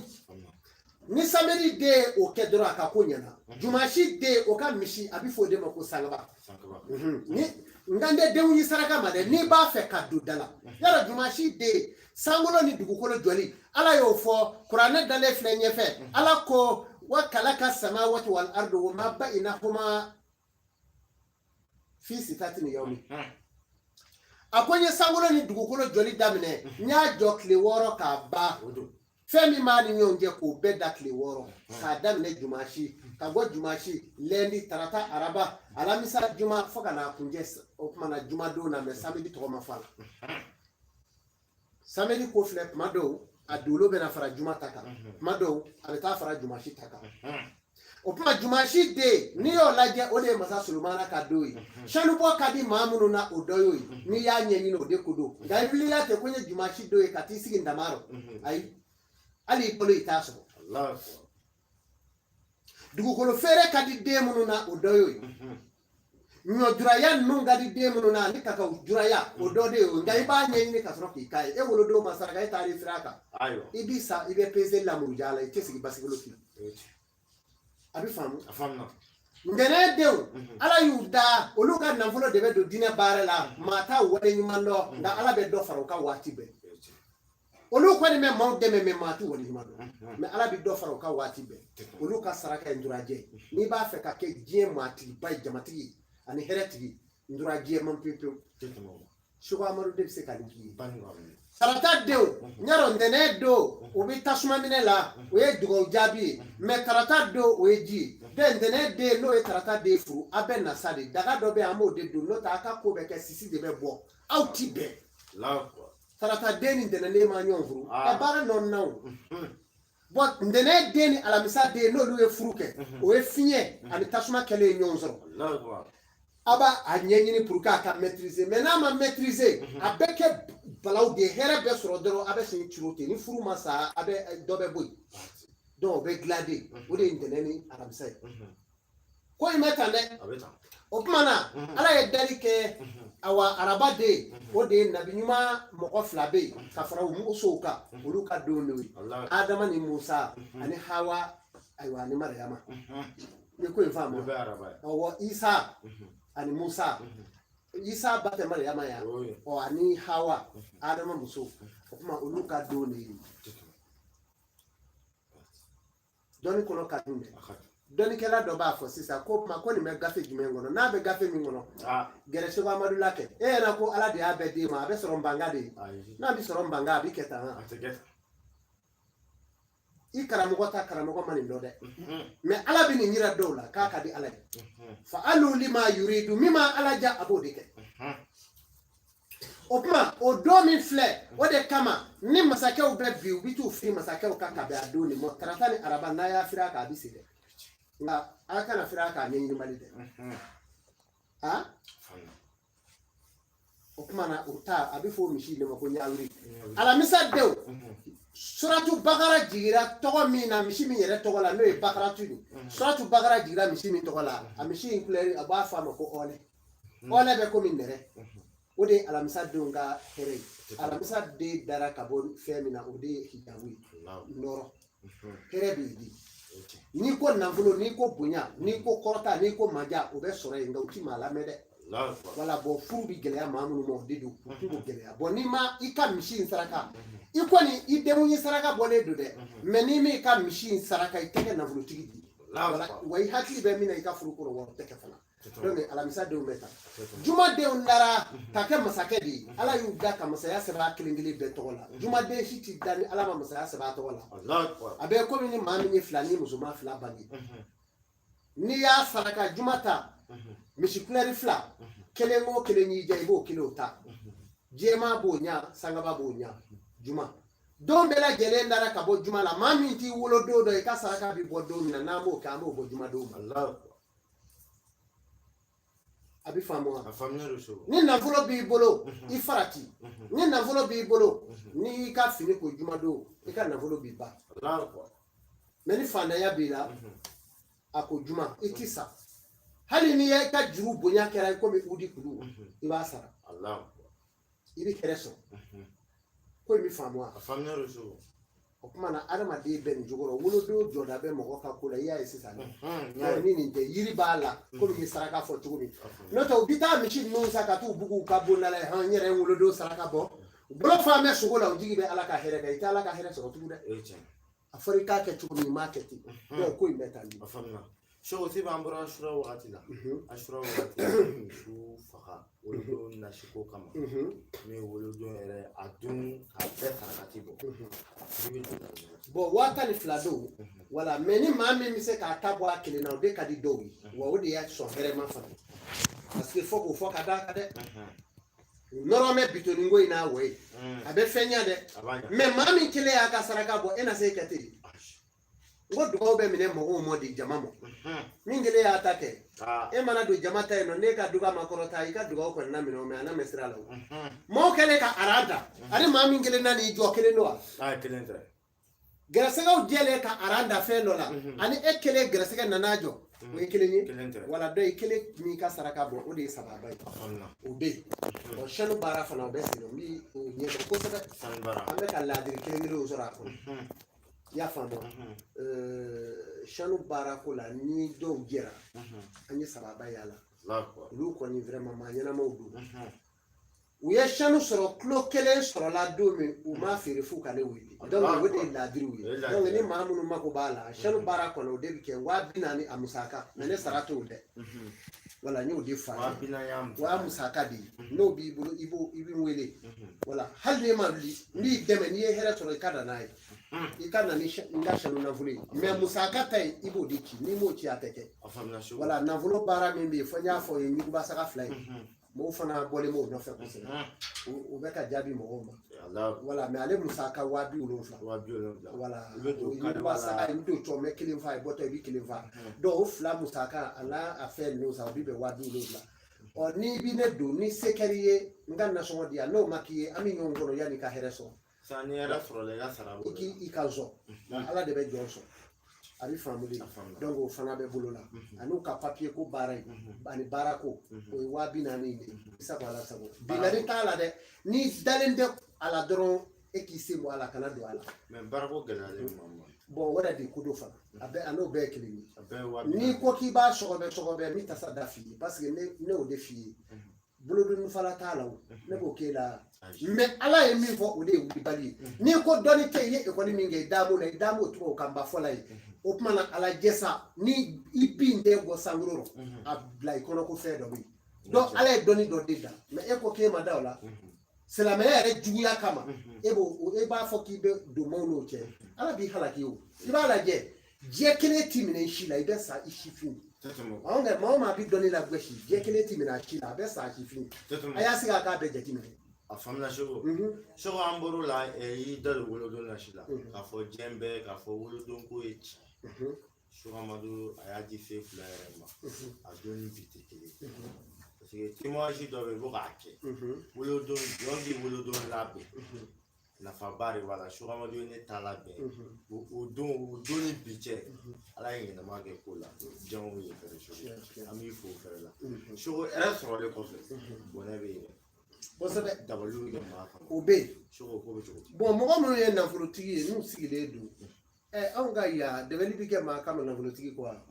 Ni samedi den ye o kɛ dɔrɔn, a ka ko ɲɛna. Jumasi den, o ka misi, a bɛ fɔ o de ma ko sangaba. Ni n kan tɛ denw saraka ma dɛ, n'i b'a fɛ ka don da la yala. Jumasi den, sankolo ni dugukolo jɔli, Ala y'o fɔ kuranɛ dalen filɛ ɲɛfɛ. Ala ko: wa kalaka samawati wal ardu wa ma bainahuma fi sitati yawmi. A ko n ye sankolo ni dugukolo jɔli daminɛ, n y'a jɔ tile 6 k'a ban. Fɛn min b'a ni ɲɔgɔn cɛ, k'o bɛɛ da tile 6, k'a daminɛ jumasi, ka bɔ jumasi, lundi, tarata, araba, alamisa, juma, fo ka n'a kuncɛ o tuma na jumadon na. Mɛ samedi tɔgɔ ma fɔ a la. Samedi ko filɛ, tuma dɔw a dolo bɛna fara juma ta kan, tuma dɔw a bɛ taa fara jumasi ta kan. O tuma jumasi den, n'i y'o lajɛ, o de ye masa Solomana ka don ye. Sanubɔ ka di maa minnu na, o dɔ y'o ye. N'i y'a ɲɛɲini, o de ko don. Nka i wulila ten ko n ye jumasi don ye, ka t'i sigi dama rɔ, ayi, hali i bolo i t'a sɔrɔ. Dugukolo feere ka di den minnu na, o dɔ y'o ye. Ɲɔjuraya ninnu ka di den minnu na, ani kakaw juraya, o dɔ de ye o. Nka i b'a ɲɛɲini ka sɔrɔ k'i k'a ye. E wolodon ma saraka, e taar'i sira kan, i b'i sa, i bɛ peseli la muruja la, i tɛ sigi basigolo k'i a bɛ faamu. Ntɛnɛn denw, Ala y'u da, olu ka nafolo de bɛ don diinɛ baara la. Maa t'a wale ɲuman dɔn, nka Ala bɛ dɔ fara u ka waati bɛɛ. Olu kɔni bɛ maaw dɛmɛ, mɛ maa t'u wale ɲuman dɔn, mɛ Ala bɛ dɔ fara u ka waati bɛɛ. Olu ka saraka ye nturajɛ. N'i b'a fɛ ka kɛ diɲɛ maatigiba ye, jamatigi ye ani hɛrɛtigi, nturajɛ man pewu pewu. Seko Amadu de bɛ se ka nin k'i ye. Tarata denw, n y'a dɔn, ntɛnɛn don o bɛ tasuma minɛ la, o ye dugawu jaabi ye, mɛ tarata don o ye ji ye. Den ntɛnɛn den, n'o ye tarata den furu, a bɛ na sa de. Daga dɔ bɛ yen, an b'o de don, n'o tɛ a ka ko bɛ kɛ sisi de bɛ bɔ, aw ti bɛn. Tarata den ni ntɛnɛn ma ɲɔgɔn furu, ɛ baara nɔ na o. Bɔn, ntɛnɛn den ni alamisa den, n'olu ye furu kɛ, o ye fiɲɛ ani tasuma kɛlen ye ɲɔgɔn sɔrɔ. A b'a a ɲɛɲini pour que a ka maîtriser, mais n'a ma maîtriser, a bɛ kɛ balaw de ye. Hɛrɛ bɛ sɔrɔ dɔrɔn, a bɛ sin curo ten. Ni furu ma sa, a bɛ dɔ bɛ bɔ yen, donc o bɛ dilan de. O de ye ntɛnɛn ni alamisa ye. Ko in bɛ tan dɛ. O tuma na Ala ye dali kɛ. Awa, araba den, o de ye nabi ɲuman mɔgɔ fila bɛ yen ka fara u musow kan, olu ka don de ye Adama ni Musa ani Hawa, ayiwa, ani Mariyama. I ko in faamu? Ɔwɔ, Isa ani Musa. Isa ba tɛ Mariyama yan ɔ, ani Hawa, Adama muso. O tuma olu ka don de ye. Dɔnni kɔnɔ ka dun dɛ. Dɔnnikɛla dɔ b'a fɔ sisan ko kuma ko nin bɛ gafe jumɛn kɔnɔ? N'a bɛ gafe min kɔnɔ, gɛrɛ Seko Amadu la kɛ. E yɛrɛ ko Ala de y'a bɛɛ d'e ma, a bɛ sɔrɔ nbanga de ye. N'a bɛ sɔrɔ nbanga, a bɛ kɛ tan. I karamɔgɔ ta karamɔgɔ ma nin dɔn dɛ, mɛ Ala bɛ nin yira dɔw la k'a ka di Ala ye. Fa alu lima yuridu, min ma Ala ja, a b'o de kɛ. O tuma o don min filɛ, o de kama ni masakɛw bɛ bi, u bɛ t'u firi masakɛw kan ka bɛn a don de ma. Tarata ni araba, n'a y'a firi a kan, a bɛ se dɛ, nka a kana firi a kan a ɲɛɲinibali dɛ. A o tuma na o ta, a bɛ fɔ o misi de ma ko ɲawuri. Alamisa denw, suratu Bakara jigira tɔgɔ min na, misi min yɛrɛ tɔgɔ la, n'o ye Bakaratu ye. Suratu Bakara jigira misi min tɔgɔ la, a misi in kulɛri, a b'a fɔ a ma ko ɔlɛ. Ɔlɛ bɛ komi nɛrɛ. O de ye alamisa denw ka hɛrɛ ye. Alamisa den dara ka bɔ fɛn min na, o de ye hijabu ye, nɔrɔ. Hɛrɛ b'i di. N'i ko nafolo, n'i ko bonya, n'i ko kɔrɔta, n'i ko maja, o bɛ sɔrɔ yen, nka u ti maa lamɛn dɛ. Wala bɔn, furu bi gɛlɛya maa minnu ma, o de don, u b'o gɛlɛya. Bɔn, n'i ma i ka misi in saraka, i kɔni i denw saraka bɔlen don dɛ, mɛ n'i m'i ka misi in saraka, i tɛ kɛ nafolotigi di. Wa i hakili bɛ min na i ka furu kɔrɔ, wa o tɛ kɛ fana. Donc alamisa denw bɛ ta. Jumadenw dara ka kɛ masakɛ de ye. Ala y'u da ka masaya sɛbɛn a kelen kelen bɛɛ tɔgɔ la. Jumaden si ti da ni Ala ma masaya sɛbɛn a tɔgɔ la. A bɛ komi ni maa min ye fila ni musoman fila bange, n'i y'a saraka juma ta, misi kulɛri fila, kelen o kelen y'i diya, i b'o kelen o ta. Jɛman b'o ɲa, sangaba b'o ɲa. Juma don bɛɛ lajɛlen dara ka bɔ juma la. Maa min t'i wolo don dɔ, i ka saraka bɛ bɔ don min na, n'an b'o kɛ, an b'o bɔ juma don ma. A bɛ faamu wa? Ni nafolo b'i bolo, i farati. Ni nafolo b'i bolo, n'i y'i ka fini ko juma don, i ka nafolo b'i ban. Mɛ ni faantanya b'i la, a ko juma, i ti sa. Hali n'i y'i ka juru bonya kɛra i komi udi kulu, i b'a sara, i bɛ hɛrɛ sɔrɔ. Ko in bɛ faamu wa? O tuma na adamaden bɛ nin cogo rɔ, wolodon jɔda bɛ mɔgɔ ka ko la. I y'a ye sisan dɛ, ni nin tɛ yiri b'a la komi n ye saraka fɔ cogo min. N'o tɛ u bɛ taa misi ninnu san ka t'u bugu u ka bonda la yen, hɔn, n yɛrɛ ye n wolodon saraka bɔ, u bolo fan bɛ sogo la, u jigi bɛ Ala ka hɛrɛ kan. I tɛ Ala ka hɛrɛ sɔrɔ tugun dɛ. A fɔra i k'a kɛ cogo min, i m'a kɛ ten, donc ko in bɛ taa nin. A faamuna. Seko, sisan an bɔra Asura wagati la. Asura wagati la, misiw faga wolodon nasiko kama. Min ye wolodon yɛrɛ, a don k'a bɛɛ sarakati bɔ. I bɛ joli la. Bon, 12 don wala, mais ni maa min bɛ se k'a ta bɔ a kelen na, o de ka di dɔw ye, wa o de y'a sɔn hɛrɛma fana, parce que fo k'o fɔ ka d'a kan dɛ, nɔrɔ bɛ bitɔnni ko in n'a wɔ ye, a bɛ fɛn ɲɛ dɛ. A b'a ɲɛ. Mais maa min kelen y'a ka saraka bɔ, e na se kɛ ten? N ko dugawu bɛ minɛ mɔgɔw mɔ di jama mɔ. Min kelen y'a ta kɛ, e mana don jama ta yen nɔ, n'e ka duga ma kɔrɔta, i ka dugawu kɔni na minɛ o, mais a na mɛn sira la. O maaw kɛlen ka aran ta, ani maa min kelen nan'i jɔ, kelen don wa? Kelen tɛ. Gɛrɛsɛgɛw jɛlen ka aran da fɛn dɔ la, ani e kelen gɛrɛsɛgɛ nan'a jɔ, o ye kelen ye. Kelen tɛ. Wala, dɔ ye kelen m'i ka saraka bɔ, o de ye sababa ye. A faamuna. O bɛ yen. Ɔ, sanu baara fana, o bɛ sen, n bi o ɲɛdɔn kosɛbɛ. Sanu baara. An bɛ ka laadiri kelen kelenw sɔrɔ a kɔnɔ, i y'a faamu? Sanu baara ko la, ni dɔw jɛra, an ye sababa y'a la. Olu kɔni vraiment maa ɲɛnamaw don. U ye sanu sɔrɔ, kilo kelen sɔrɔla don min, u m'a feere f'u ka ne wele. Donc o de ye laadiriw ye. Donc ni maa minnu mako b'a la, sanu baara kɔnɔ, o de bɛ kɛ 40 000 a musaka, mais ne sara t'o dɛ. Wala, n y'o de fa. 40 000 y'a. O y'a musaka de ye. N'o b'i bolo, i b'o, i bɛ n wele. Wala, hali n'i ma wuli, n b'i dɛmɛ. N'i ye hɛrɛ sɔrɔ, i ka na n'a ye, i ka na ni n ka sanu nafolo ye. Mais musaka ta ye, i b'o de ci. N'i m'o ci, a tɛ kɛ. Wala, nafolo baara min bɛ yen, fo n y'a fɔ o ye ɲuguba saga fila ye. Mɔgɔw fana bɔlen b'o nɔfɛ kosɛbɛ, o bɛ ka jaabi mɔgɔw ma. Wala, mais ale musaka 70 000. 70 000. Wala, ɲuguba saga, i bɛ t'o cɔ, n bɛ kelen fa, i bɔtɔ i bɛ kelen fa. Donc o fila musaka, a n'a a fɛn ninnu san, o bɛ bɛn 70 000. Ɔ, n'i bi ne don, ni se kɛr'i ye, n ka nasɔngɔ di yan. N'o ma k'i ye, an bɛ ɲɔgɔn kɔnɔ yanni i ka hɛrɛ sɔrɔ. Sisan ni hɛrɛ sɔrɔla, i ka sara. I k'i ka zɔn, Ala de bɛ jɔn sɔn, a bɛ faamu de. Donc o fana bɛ bolo la, ani ka papiye ko baara in ani baara ko, o ye 40 000 de ye. I sago, Ala sago, bi naani t'a la dɛ. N'i dalen tɛ a la dɔrɔn, e k'i sen bɔ a la, kana don a la. Mais baarako gɛlɛyalen ma. Bon, o yɛrɛ de ko dɔ fana, a bɛɛ a n'o bɛɛ ye kelen ye. N'i ko k'i b'a sɔgɔbɛ sɔgɔbɛ, n bɛ tasa da f'i ye, parce que ne y'o de f'i ye. Bolodonni fana t'a la, o ne b'o k'e la. Mais Ala ye min fɔ, o de ye wulibali ye. N'i ko dɔnni tɛ, i ye ekɔli min kɛ, i da b'o la, i da b'o tubabukanba fɔla ye. O tuma na, ala jɛ sa, ni i bin tɛ bɔ sankolo rɔ, a bila i kɔnɔ ko fɛn dɔ bɛ yen. Donc Ala ye dɔnni dɔ de da, mais e ko k'e ma da o la, silamɛya yɛrɛ juguya kama, e b'o, e b'a fɔ k'i bɛ don maaw n'o cɛ, Ala b'i halaki. O i b'a lajɛ, diɲɛ kelen t'i minɛ i si la, i bɛ sa i sifin. Anw kɛ maa o maa bɛ dɔnni lagosi, diɲɛ kelen t'i minɛ a si la, a bɛ sa a sifin. A y'a sigi a k'a bɛɛ jateminɛ. A faamuna. Seko, Seko, an bɔr'o la. I y'i da don wolodon nasi la, k'a fɔ diɲɛ bɛɛ k'a fɔ wolodon ko ye tiɲɛ. Seko Amadu, a y'a di se fila yɛrɛ ma, a don ni bi tɛ kelen, parce que témoignage dɔ bɛ yen, i b'o k'a kɛ. Wolodon, jɔn k'i wolodon labɛn, nafaba de b'a la. Seko Amadu ye ne ta labɛn, o don, o don ni bi cɛ, Ala ye ɲɛnama kɛ ko la, diɲɛ ye fɛrɛ. Seko, an b'i fo o fɛrɛ la. Seko, hɛrɛ sɔrɔlen kɔfɛ, bɔnɛ bɛ yen dɛ. Kosɛbɛ. Dabaliw bɛ kɛ maa kɔnɔ. O bɛ yen. Seko, ko bɛ cogo di? Bon, mɔgɔ minnu ye nafolotigi ye, n'u sigilen don, anw ka yan, dɛmɛli bɛ kɛ maa kama nafolotigi kɔ wa?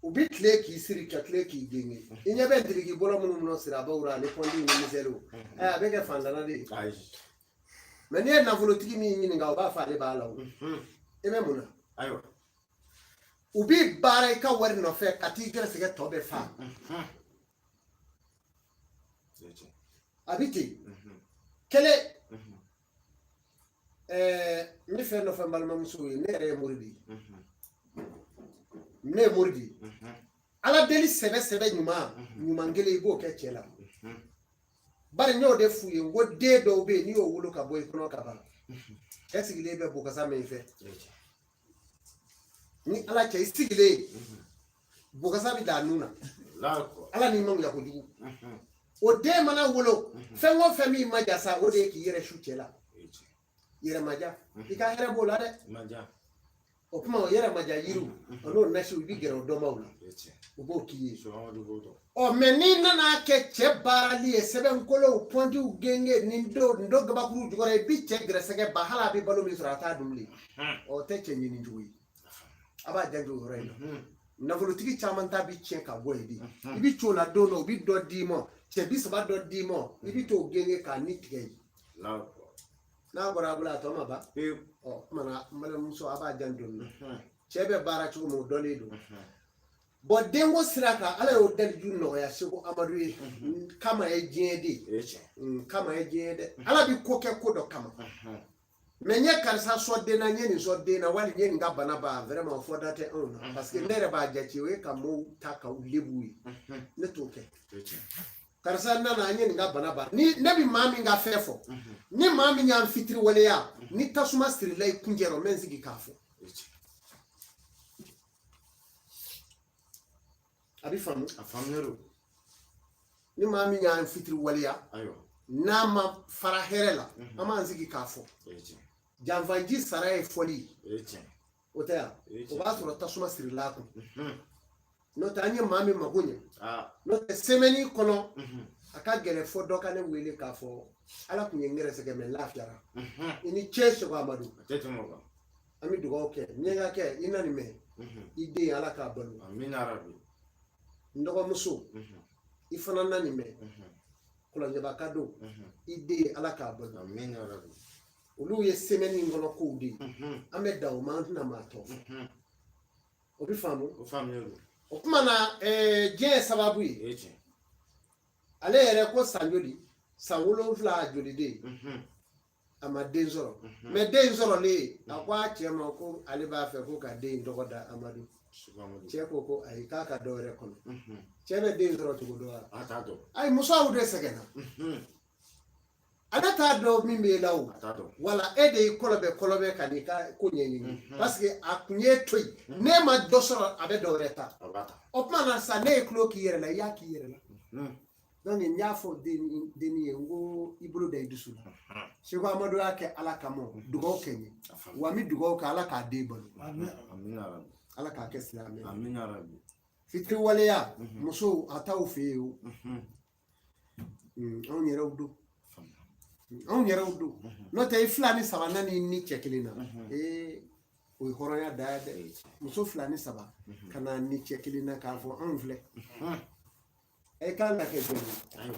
U bɛ tile k'i siri ka tile k'i genge. I ɲɛ bɛ ndiriki bɔlɔ minnu nɔ sirabaw la, ani pɔnti ni misɛliw, a bɛ kɛ fantana de ye. Mais n'i ye nafolotigi min ɲininka, o b'a fɔ ale b'a la. O e bɛ mun na? Ayiwa. U b'i baara i ka wari nɔfɛ ka t'i gɛrɛsɛgɛ tɔ bɛɛ fa. A bɛ ten kelen. N bɛ fɛn dɔ fɔ n balimamusow ye. Ne yɛrɛ ye mori de ye, ne ye mori de ye. Ala deli sɛbɛ sɛbɛ, ɲuman ɲuman kelen, i b'o kɛ cɛ la. Bari n y'o de f'u ye, n ko den dɔw bɛ yen, n'i y'o wolo ka bɔ i kɔnɔ ka ban, e sigilen bɛ bokasa min fɛ, ni Ala cɛ, i sigilen bokasa bɛ da a nun na. Ala n'i mangoya kojugu. O den mana wolo, fɛn o fɛn min ma ja sa, o de ye k'i yɛrɛ su cɛ la. Yɛrɛ ma ja, i ka hɛrɛ b'o la dɛ. O tuma o yɛrɛ maja yiriw o n'o nasiw i bɛ gɛrɛ o dɔnbaaw la, u b'o k'i ye. Ɔ mɛ n'i nana kɛ cɛ baarali ye, sɛbɛnkolow, pɔntiw, genge ni ndo gabakuru jukɔrɔ, i bi cɛ gɛrɛsɛgɛ ban, hali a bɛ balo min sɔrɔ a t'a dun bilen. Ɔ tɛ cɛ ɲini jugu ye, a b'a janto o yɔrɔ in na. Nafolotigi caman ta bi tiɲɛ ka bɔ yen de. I bi c'o la don dɔ, u bi dɔ d'i ma, cɛ 30 dɔ d'i ma, i bi t'o genge k'a ni tigɛ yen. N'a bɔra a bolo a tɔ ma ban. Ɔ kuma na, n balimamuso, a b'a janto nin na. Cɛ bɛ baara cogo min, o dɔnnen don. Bɔn denko sira kan, Ala y'o daliju nɔgɔya Seko Amadu ye. Kama ye diɲɛ de ye, kama ye diɲɛ dɛ. Ala bi ko kɛ ko dɔ kama. Mɛ n ye karisa sɔn den na, n ye nin sɔn den na, wali n ye nin ka bana ban, vraiment o fɔ da tɛ anw na. Parce que ne yɛrɛ b'a jate, o ye ka mɔɔw ta ka u lebu ye. Ne t'o kɛ. Karisa nana, an ye nin ka bana ban. Ni ne bi maa min ka fɛn fɔ, ni maa min y'an fitiri waleya, ni tasuma sirila i kunjɛ rɔ, n bɛ n sigi k'a fɔ. A bɛ faamu? A faamuyalen don. Ni maa min y'an fitiri waleya, n'a ma fara hɛrɛ la, an b'an sigi k'a fɔ. Janfanji sara ye fɔli ye. O tɛ yan? O b'a sɔrɔ tasuma sirila a kun. N'o tɛ, an ye maa min mako ɲɛ. N'o tɛ, semaine kɔnɔ a ka gɛlɛn fɔ dɔ ka ne wele k'a fɔ Ala kun ye n gɛrɛsɛgɛ mɛ n lafiyara. I ni ce Seko Amadu. An bɛ dugawu kɛ ɲɛgɛnkɛ, i na nin mɛn, i den Ala k'a balo. N dɔgɔmuso, i fana na nin mɛn, Kɔlɔnjɛba ka don, i den Ala k'a balo. Olu ye semaine in kɔnɔ kow de ye. An bɛ dan o ma, an tɛna maa tɔ fɔ. O bɛ faamu? O tuma na, diɲɛ ye sababu ye. Ale yɛrɛ ko san joli, san 7 joliden, a ma den sɔrɔ. Mɛ den sɔrɔlen, a ko a cɛ ma ko ale b'a fɛ ko ka den tɔgɔ da Amadu. Cɛ ko ko ayi, k'a ka dɔ wɛrɛ kɔnɔ. Cɛ bɛ den sɔrɔ cogo dɔ la? Ayi, musow de sɛgɛnna. Ale t'a dɔn min b'e la o. Wala e de y'i kɔlɔbɛ ka n'i ka ko ɲɛɲini. Parce que a kun ye to yen. N'e ma dɔ sɔrɔ, a bɛ dɔ wɛrɛ ta. O tuma na sa, ne ye tulo k'i yɛrɛ la, i y'a k'i yɛrɛ la. Donc n y'a fɔ denni ye, n ko i bolo da i dusu la. Seko Amadu y'a kɛ Ala kama, dugawu kɛ n ye. Wa n bɛ dugawu kɛ Ala k'a den balo. Ala k'a kɛ silamɛ. Fitiri waleya, musow a t'aw fɛ yen o. Anw yɛrɛw don. Anw yɛrɛw don. N'o tɛ, i 2 ni 3 nani ni cɛ kelen na, ee o ye hɔrɔnya da ye dɛ. Muso 2 ni 3 ka na ni cɛ kelen na k'a fɔ anw filɛ. E k'an ka kɛ jɔn ye?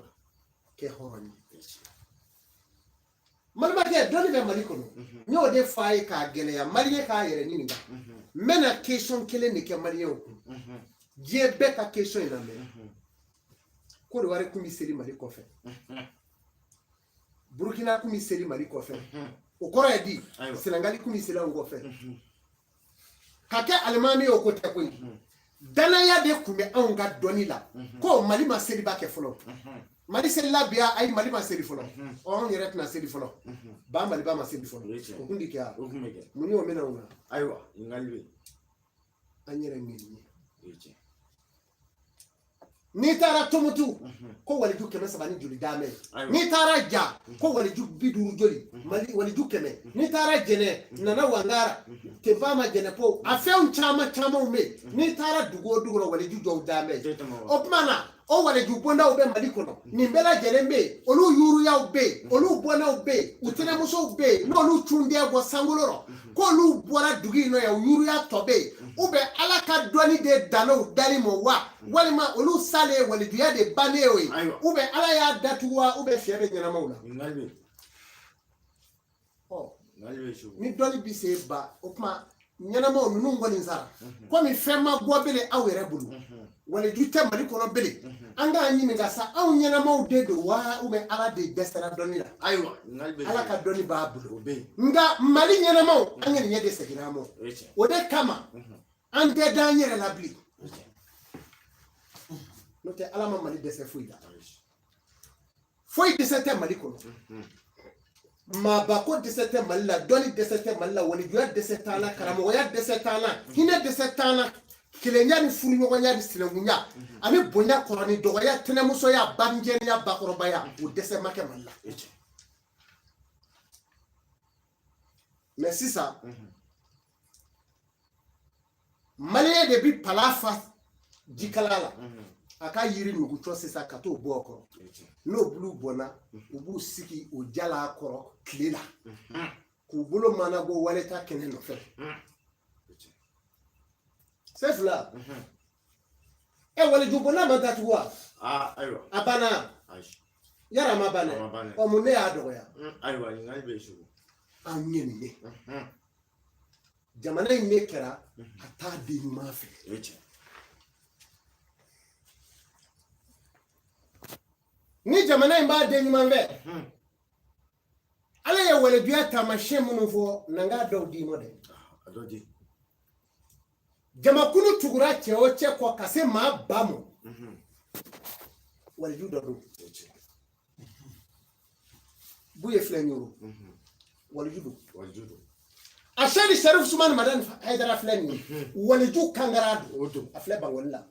Kɛ hɔrɔn ye. Malimakɛ, dɔnni bɛ Mali kɔnɔ. N y'o de f'a ye k'a gɛlɛya maliyɛn k'a yɛrɛ ɲininka. N bɛna question kelen de kɛ maliyɛnw kun. Diɲɛ bɛɛ ka question in lamɛn. Kɔdiwari kun bɛ seli Mali kɔfɛ. Burukina kun bɛ seli Mali kɔfɛ. O kɔrɔ ye di? Senegali kun bɛ seli anw kɔfɛ. Ka kɛ alimami ye, o ko tɛ koyi. Danaya de kun bɛ anw ka dɔnni la. Ko Mali ma seliba kɛ fɔlɔ. Mali selila bi, ayi, Mali ma seli fɔlɔ. Ɔ anw yɛrɛ tɛna seli fɔlɔ. Ba Maliba ma seli fɔlɔ. O kun de kɛra. Mun y'o minɛ o la? Ayiwa, ɲininkali bɛ yen. An yɛrɛ ŋɛni ye. N'i taara Tumutu, ko waliju 300 ni joli d'a mɛn. N'i taara Ja, ko waliju 50 joli, Mali waliju 100. N'i taara Jɛnɛ, Nana Wangara, Tenfama Jɛnɛ po, a fɛnw caman camanw bɛ yen. N'i taara dugu o dugu la, waliju dɔw d'a mɛn. O tuma na, o waliju bondaw bɛ Mali kɔnɔ. Nin bɛɛ lajɛlen bɛ yen, olu yuruyaw bɛ yen, olu bɔnnaw bɛ yen, u tɛnɛmusow bɛ yen, n'olu cunden bɔ sankolo rɔ, k'olu bɔra dugu in nɔ yan, u yuruya tɔ bɛ yen. U bɛ Ala ka dɔnni de danna u dali ma wa, walima olu salen walijuya de bannen o ye, u bɛ Ala y'a datugu wa, u bɛ fiɲɛ bɛ ɲɛnamaw la. Ɔ ni dɔnni bi se ba, o tuma ɲɛnamaw ninnu kɔni sara. Komi fɛn ma bɔ bele aw yɛrɛ bolo, waliju tɛ Mali kɔnɔ bele, an k'an ɲininka sa, anw ɲɛnamaw de don wa, ou bien Ala de dɛsɛra dɔnni la? Ala ka dɔnni b'a bolo. Nka Mali ɲɛnamaw, an ɲɛ de seginna an ma. O de kama an tɛ d'an yɛrɛ la bilen. N'o tɛ, Ala ma Mali dɛsɛ foyi la. Foyi dɛsɛ tɛ Mali kɔnɔ. Maaba ko dɛsɛ tɛ Mali la, dɔnni dɛsɛ tɛ Mali la, walijuya dɛsɛ t'an na, karamɔgɔya dɛsɛ t'an na, hinɛ dɛsɛ t'an na, kelenya ni furuɲɔgɔnya ni sinankunya ani bonya kɔrɔ ni dɔgɔya, tɛnɛmusoya, banjɛniya, bakɔrɔbaya, o dɛsɛ ma kɛ Mali la. Mɛ sisan Maliyɛn de bi pala fa jikala la a ka yiri nugu cɔ sisan ka t'o bɔ o kɔrɔ. N'o bulu bɔnna, u b'u sigi o jala kɔrɔ tile la k'u bolo mana bɔ waleta kɛnɛ nɔfɛ. Sefula, ɛ, waliju bɔnna ma datugu wa? Ayiwa. A banna yàrá ma ban dɛ. Ɔ, mun ne y'a dɔgɔya? Ayiwa, ɲininkali bɛ yen Segu. An ye nin ye, jamana in ne kɛra a t'a den ɲuman fɛ. Ni jamana in b'a den ɲuman fɛ, Ala ye walejuya taamasiyɛn minnu fɔ na, n k'a dɔw d'i ma dɛ. Jamakulu tugura cɛ o cɛ kɔ ka se maa ba ma, waliju dɔ don. Buye filɛ ɲoro, waliju don. A sɛri Sɛrifu Sumani Madani Hayidara filɛ nin ye, waliju kangara don, a filɛ Bankɔni la.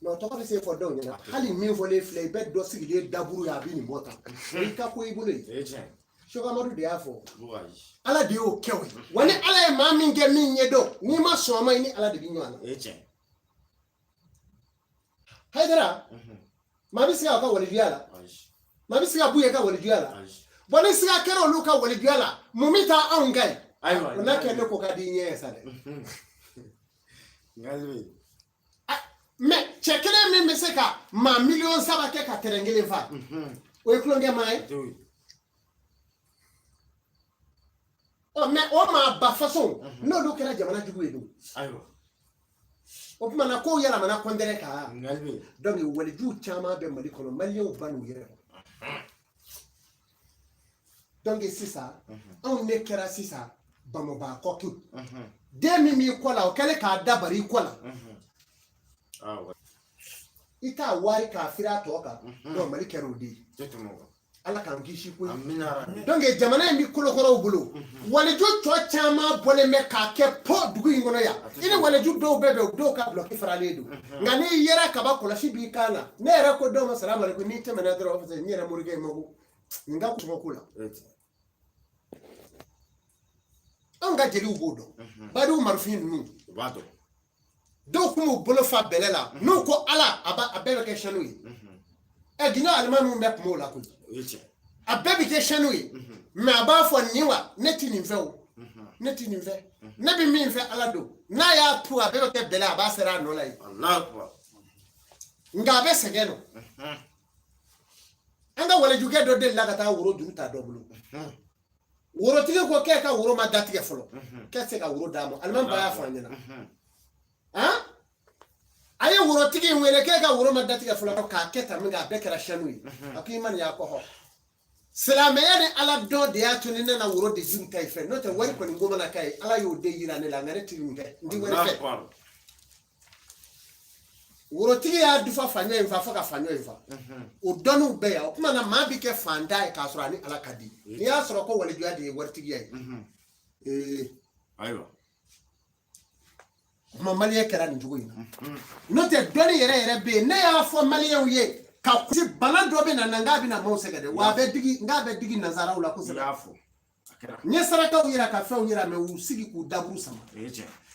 Mɛ o tɔgɔ bɛ se fɔ dɔw ɲɛna, hali min fɔlen filɛ, i bɛ dɔ sigilen daburu ye, a bɛ nin bɔ tan, o y'i ka ko i bolo ye. Sɛki Amadu de y'a fɔ, Ala de y'o kɛ o ye. Wa ni Ala ye maa min kɛ min ɲɛ dɔn, n'i ma sɔn a ma, i ni Ala de bɛ ɲɔgɔn na. Hayidara, maa bɛ siga a ka walijuya la, maa bɛ siga Buye ka walijuya la. Bɔn, ni siga kɛra olu ka walijuya la, mun bɛ taa anw ka ye? O n'a kɛ ne ko ka di ɲɛ ye sa dɛ. Mɛ cɛ kelen min bɛ se ka maa 3 miliyɔn kɛ ka tɛrɛn kelen fa, o ye tulonkɛ maa ye. Ɔ, mɛ o maa ba façon n'olu kɛra jamana jugu ye dun, o tuma na kow yɛlɛmana kɔndɛrɛ kan. Donc walijuw caman bɛ Mali kɔnɔ, maliyɛnw ba n'u yɛrɛ. Donc sisan anw de kɛra sisan bamaba kɔkin. Den min b'i kɔ la, o kɛlen k'a da bari i kɔ la, i t'a wari k'a firi a tɔ kan. Donc Mali kɛra o de ye. Ala k'an kisi koyi. Donc jamana in bɛ kolokɔrɔw bolo. Waliju tɔ caman bɔlen bɛ k'a kɛ pɔ dugu in kɔnɔ yan. I ni waliju dɔw bɛ bɛn, dɔw ka bulɔki faralen don, nka n'i yɛrɛ kaba kɔlɔsi b'i kan na. Ne yɛrɛ ko dɔw ma salamalekun, n'i tɛmɛna dɔrɔn, o b'a fɔ n yɛrɛ morikɛ mako nin ka sɔngɔ ko la. Anw ka jeliw b'o dɔn, badiw marifin ninnu dɔw kun b'u bolo fa bɛlɛ la, n'u ko Ala, a bɛɛ bɛ kɛ sanu ye. Ɛ, ginɛ alimamiw bɛ kuma o la koyi, a bɛɛ bɛ kɛ sanu ye. Mɛ a b'a fɔ nin wa, ne ti nin fɛ o, ne ti nin fɛ, ne bɛ min fɛ Ala don. N'a y'a tu, a bɛɛ bɛ kɛ bɛlɛ, a b'a sera a nɔ la yen, nka a bɛ sɛgɛn nɔ. An ka walejukɛ dɔ delila ka taa woro juru ta dɔ bolo. Worotigi ko k'e ka woro ma datigɛ fɔlɔ, k'e tɛ se ka woro d'a ma. Alimami ba y'a fɔ an ɲɛna. A ye worotigi in wele, k'e ka woro ma datigɛ fɔlɔ, k'a kɛ tan min kɛ, a bɛɛ kɛra sanu ye. A ko i ma nin y'a kɔhɔ, silamɛya ni Ala dɔn de y'a to ni ne na woro de juru ta i fɛ, n'o tɛ wari kɔni ko mana k'a ye, Ala y'o de yira ne la, nka ne ti nin kɛ, n ti wari fɛ. Worotigi y'a dufa faɲɔ in fa fo ka faɲɔ in fa. O dɔnniw bɛɛ yan. O tuma na maa bi kɛ fantan ye k'a sɔrɔ a ni Ala ka di. N'i y'a sɔrɔ ko walijuya de ye waritigiya ye, ee. Ayiwa. Kuma maliyɛn kɛra nin cogo in na, n'o tɛ dɔnni yɛrɛ yɛrɛ bɛ yen. Ne y'a fɔ maliyɛnw ye ka kusi bana dɔ bɛ na na, n k'a bɛna maaw sɛgɛn dɛ, wa a bɛ digi, n k'a bɛ digi nanzaraw la kosɛbɛ. N ye sarakaw yira ka fɛnw yira, mɛ u sigi k'u daburu sama.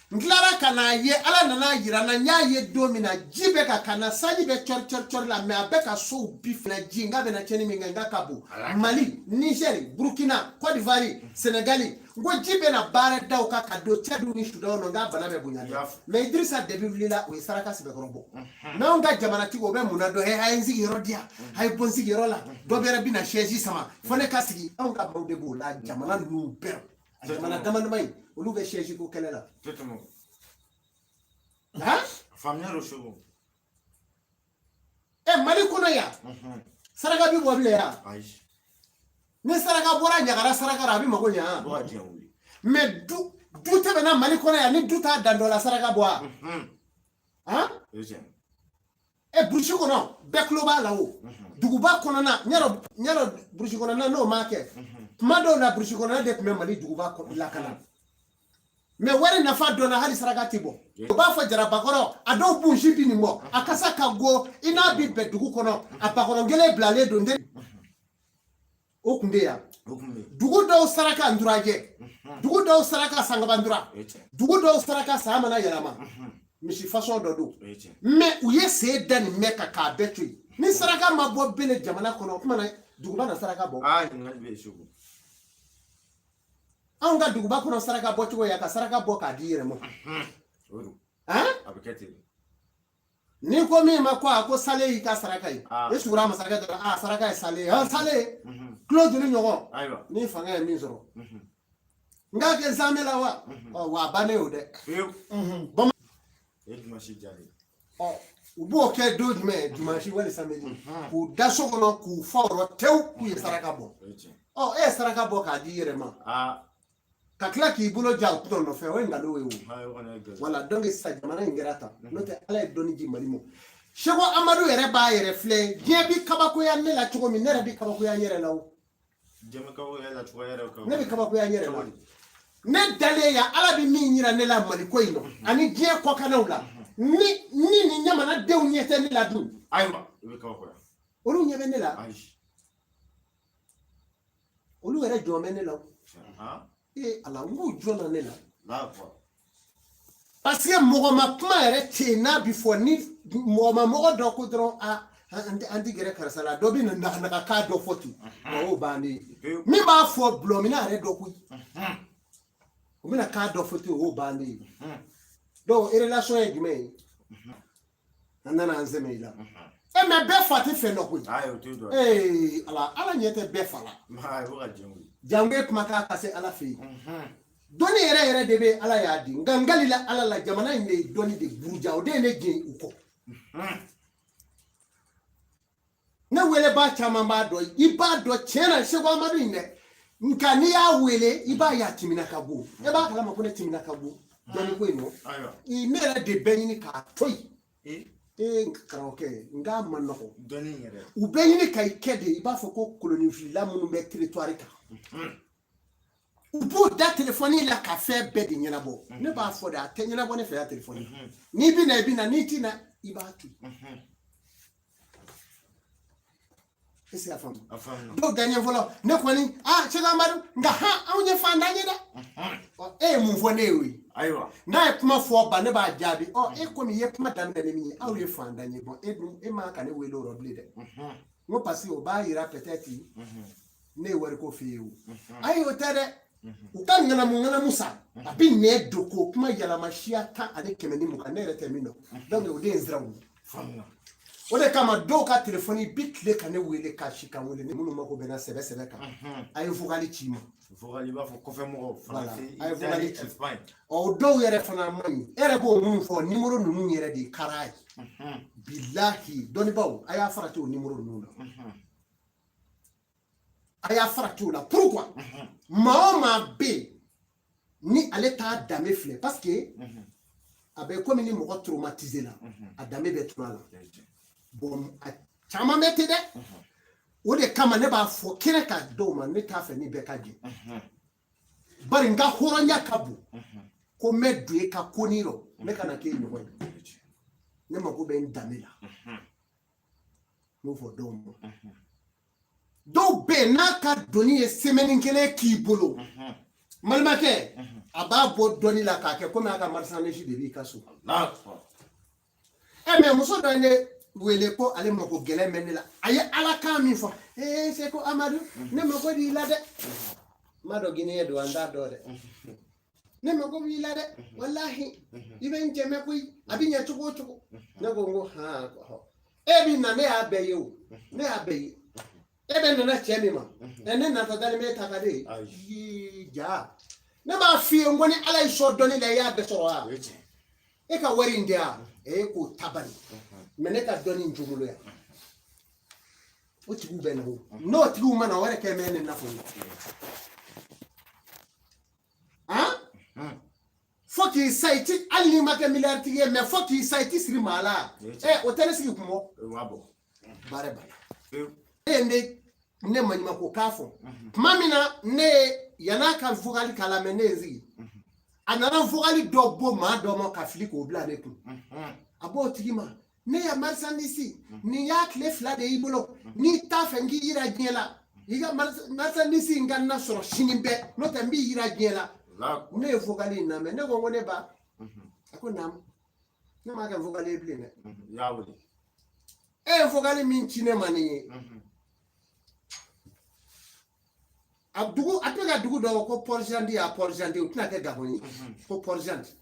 N tilara ka n'a ye, Ala nana yira n na, n y'a ye don min na ji bɛ ka na, sanji bɛ cɔri cɔri cɔri la, mɛ a bɛ ka sow bi fila ji, n k'a bɛna tiɲɛni min kɛ, n k'a ka bon. Mali, Nizɛri, Burukina, Côte d'Ivoire, Senegali, n ko ji bɛna baara daw kan ka don Cɛdu ni Sudan nɔ, n k'a bana bɛ bonya dɛ. Mɛ Idirisa Debi wulila, o ye saraka sɛbɛkɔrɔ bɔ. Mɛ anw ka jamanatigi, o bɛ mun na dɔn? A ye n sigiyɔrɔ di yan, a ye bɔ n sigiyɔrɔ la, dɔ bɛrɛ bɛna chaise sama fo ne ka sigi. Anw ka maaw de b'o la, jamana ninnu bɛɛ, a jamana dama dama in, olu bɛ chaise ko kɛlɛ la. Faamuya don Segu. Ɛ, Mali kɔnɔ yan, saraka bi bɔ bilen yan. Ni saraka bɔra ɲagara saraka la, a bɛ mago ɲa. Mɛ du tɛmɛna Mali kɔnɔ yan, ni du t'a dan dɔ la, saraka bɔ a. Han, ɛ, burusi kɔnɔ bɛɛ tulo b'a la o. Duguba kɔnɔna, ɲarɔ burusi kɔnɔna n'o m'a kɛ, tuma dɔw la burusi kɔnɔna de tun bɛ Mali duguba lakana. Mɛ wari nafa dɔnna, hali saraka tɛ bɔ. O b'a fɔ jarabakɔrɔ, a dɔw bunsi bi nin bɔ, a kasa ka go, i n'a bi bɛn dugu kɔnɔ, a bakɔrɔn kelen bilalen don. O kun bɛ yan. Dugu dɔw saraka nturajɛ, dugu dɔw saraka sangabantura, dugu dɔw saraka san mana yɛlɛma, misi fasɔn dɔ don. Mais u ye sen da nin mɛn kan k'a bɛɛ to yen. Ni saraka ma bɔ bele jamana kɔnɔ, o tuma na duguba na saraka bɔ. Anw ka duguba kɔnɔ saraka bɔcogo ye ka saraka bɔ k'a di i yɛrɛ ma. A bɛ kɛ ten. Ni ko min ma ko a ko sale y'i ka saraka ye, e sugura masakɛ dɔrɔn, a saraka ye sale ye, sale tulo joli ɲɔgɔn, ni fanga ye min sɔrɔ n k'a kɛ zamɛ la wa, ɔ wa a bannen o dɛ. Ɔ u b'o kɛ don jumɛn? Dimanche wali samedi, k'u da so kɔnɔ k'u fa o rɔ tewu k'u ye saraka bɔ. Ɔ e ye saraka bɔ k'a di i yɛrɛ ma, ka tila k'i bolo ja o tɔnɔ nɔfɛ, o ye nkalon ye o. Voilà, donc sisan jamana in kɛra tan, n'o tɛ Ala ye dɔnni di Mali ma. Seko Amadu yɛrɛ b'a yɛrɛ filɛ, diɲɛ bi kabakoya ne la cogo min, ne yɛrɛ bi kabakoya n yɛrɛ la o. Ne bɛ kabakoya n yɛrɛ la. Ne dalen yan, Ala bɛ min yira ne la Mali ko in nɔ ani diɲɛ kɔkannaw la, ni ni jamanadenw ɲɛ tɛ ne la dun. Ayiwa, i bɛ kabakoya. Olu ɲɛ bɛ ne la. Olu yɛrɛ jɔn bɛ ne la. Ee Ala, n k'u jɔn na ne la. Parce que mɔgɔ ma kuma yɛrɛ tɛ yen n'a bi fɔ ni mɔgɔ ma mɔgɔ dɔ ko dɔrɔn a an ti gɛrɛ karisa la, dɔ bɛ na naga k'a dɔ fɔ ten, o y'o bannen ye. Min b'a fɔ bulɔminɛ yɛrɛ dɔ koyi, o bɛna k'a dɔ fɔ ten, o y'o bannen ye. Donc relation ye jumɛn ye? An nana an sɛmɛ i la. E mais bɛɛ fa tɛ fɛn dɔ koyi. Ee Ala, Ala ɲɛ tɛ bɛɛ fa la. Jango kuma k'a ka se Ala fɛ yen. Dɔnni yɛrɛ yɛrɛ de bɛ Ala y'a di, nka n kalila Ala la, jamana in de ye dɔnni de buruja, o de ye ne jɛn u kɔ. Ne welebaa caman b'a dɔn, i b'a dɔn tiɲɛ na Seko Amadu in dɛ, nka n'i y'a wele i b'a ye a timina ka go. E b'a kalama ko ne timina ka go dɔnni ko in nɔ. Ne yɛrɛ de bɛ ɲini k'a to yen. Ee karamɔgɔkɛ, n k'a ma nɔgɔ. U bɛ ɲini ka i kɛ de, i b'a fɔ ko kolonifilila minnu bɛ territoire kan. U b'u da telefɔni la ka fɛn bɛɛ de ɲɛnabɔ. Ne b'a fɔ de, a tɛ ɲɛnabɔ ne fɛ yan telefɔni. N'i bɛ na i bɛ na, n'i ti na i b'a to yen. Est-ce que y'a faamu? Dɔw da ɲɛ fɔlɔ, ne kɔni Seko Amadu, nka han anw ye fantan ye dɛ. Ɔ e ye mun fɔ ne ye o ye? Ayiwa. N'a ye kuma fɔ ba, ne b'a jaabi. Ɔ e komi i ye kuma daminɛ ni min ye, aw ye fantan ye, bɔn e dun e man ka ne wele o rɔ bilen dɛ. N ko parce que o b'a yira peut-être ne ye wariko f'i ye o. Ayi o tɛ dɛ. U ka ŋanamu ŋanamu sa, a bɛ nɛn don k'o kuma yɛlɛma siya 120, ne yɛrɛ tɛ min dɔn. Donc o de ye n siran o ye. O de kama dɔw ka telefɔni bi tile ka ne wele ka si ka wele, minnu mako bɛ n na sɛbɛ sɛbɛ kan, a ye vocal ci n ma. Vocal i b'a fɔ kɔfɛ mɔgɔw, Faransi, a ye vocal ci. Espagne. Ɔ o dɔw yɛrɛ fana man ɲi. E yɛrɛ b'o minnu fɔ, nimoro ninnu yɛrɛ de ye kara ye. Bilahi dɔnnibaaw, a y'a farati o nimoro ninnu na. A y'a farati o la. Pourquoi? Maa o maa bɛ yen ni ale t'a danbe filɛ, parce que a bɛ komi ni mɔgɔ traumatisé la, a danbe bɛ tunu a la. Bon a caman bɛ ten dɛ. O de kama ne b'a fɔ kɛnɛ ka dɔw ma, ne t'a fɛ ni bɛɛ ka jɛ. Bari n ka hɔrɔnya ka bon, ko n bɛ don e ka koni rɔ, ne kana k'e ɲɔgɔn ye. Ne mako bɛ n danbe la. N b'o fɔ dɔw ma. Dɔw bɛ yen n'a ka doni ye semaine kelen k'i bolo, balimakɛ, a b'a bɔ dɔnni la k'a kɛ komi a ka marchandise de b'i ka so. Ɛ mais muso dɔ ye ne wele ko ale mako gɛlɛn bɛ ne la, a ye Ala kan min fɔ, ee Seko Amadu, ne mako b'i la dɛ. N m'a dɔn Guinée don, an t'a dɔn dɛ. Ne mako b'i la dɛ, walahi i bɛ n dɛmɛ koyi, a bɛ ɲɛ cogo o cogo. Ne ko n ko han, e bɛ na, ne y'a bɛɛ ye o, ne y'a bɛɛ ye. E bɛ nana cɛ min ma, ɛ ne nata dalen bɛ e ta ka de ye. Ja ne b'a f'i ye, n ko ni Ala y'i sɔn dɔnni la, i y'a bɛɛ sɔrɔ wa? E ka wari in di yan, e k'o ta bani, mais ne ka dɔnni in jogolo yan. O tigiw bɛ na o, n'o tigiw ma na, o yɛrɛ kɛ mɛ ne nafolo. Han? Fo k'i sa i ti, hali n'i ma kɛ milliardtigi ye, mais fo k'i sa i ti siri maa la. Ɛ o tɛ ne sigi kun bɔ. Baara banna. E ye ne maɲumanko k'a fɔ tuma min na, ne ye yann'a ka vocal k'a la, mais ne ye n sigi. A nana vocal dɔ bɔ maa dɔ ma ka fili k'o bila ne kun. A b'o tigi ma, ne ya marchandise nin y'a tile 2 de y'i bolo, n'i t'a fɛ n k'i yira diɲɛ la. I ka marchandise in ka na sɔrɔ sini bɛɛ, n'o tɛ n b'i yira diɲɛ la. Ne ye vocal in lamɛn, ne ko ne ba, a ko naamu. Ne m'a kɛ vocal ye bilen dɛ. E ye vocal min ci ne ma nin ye, a dugu, a tɛ ka dugu dɔ ko Port-Gentil, a Port-Gentil, o tɛna kɛ Gabon ye, ko Port-Gentil.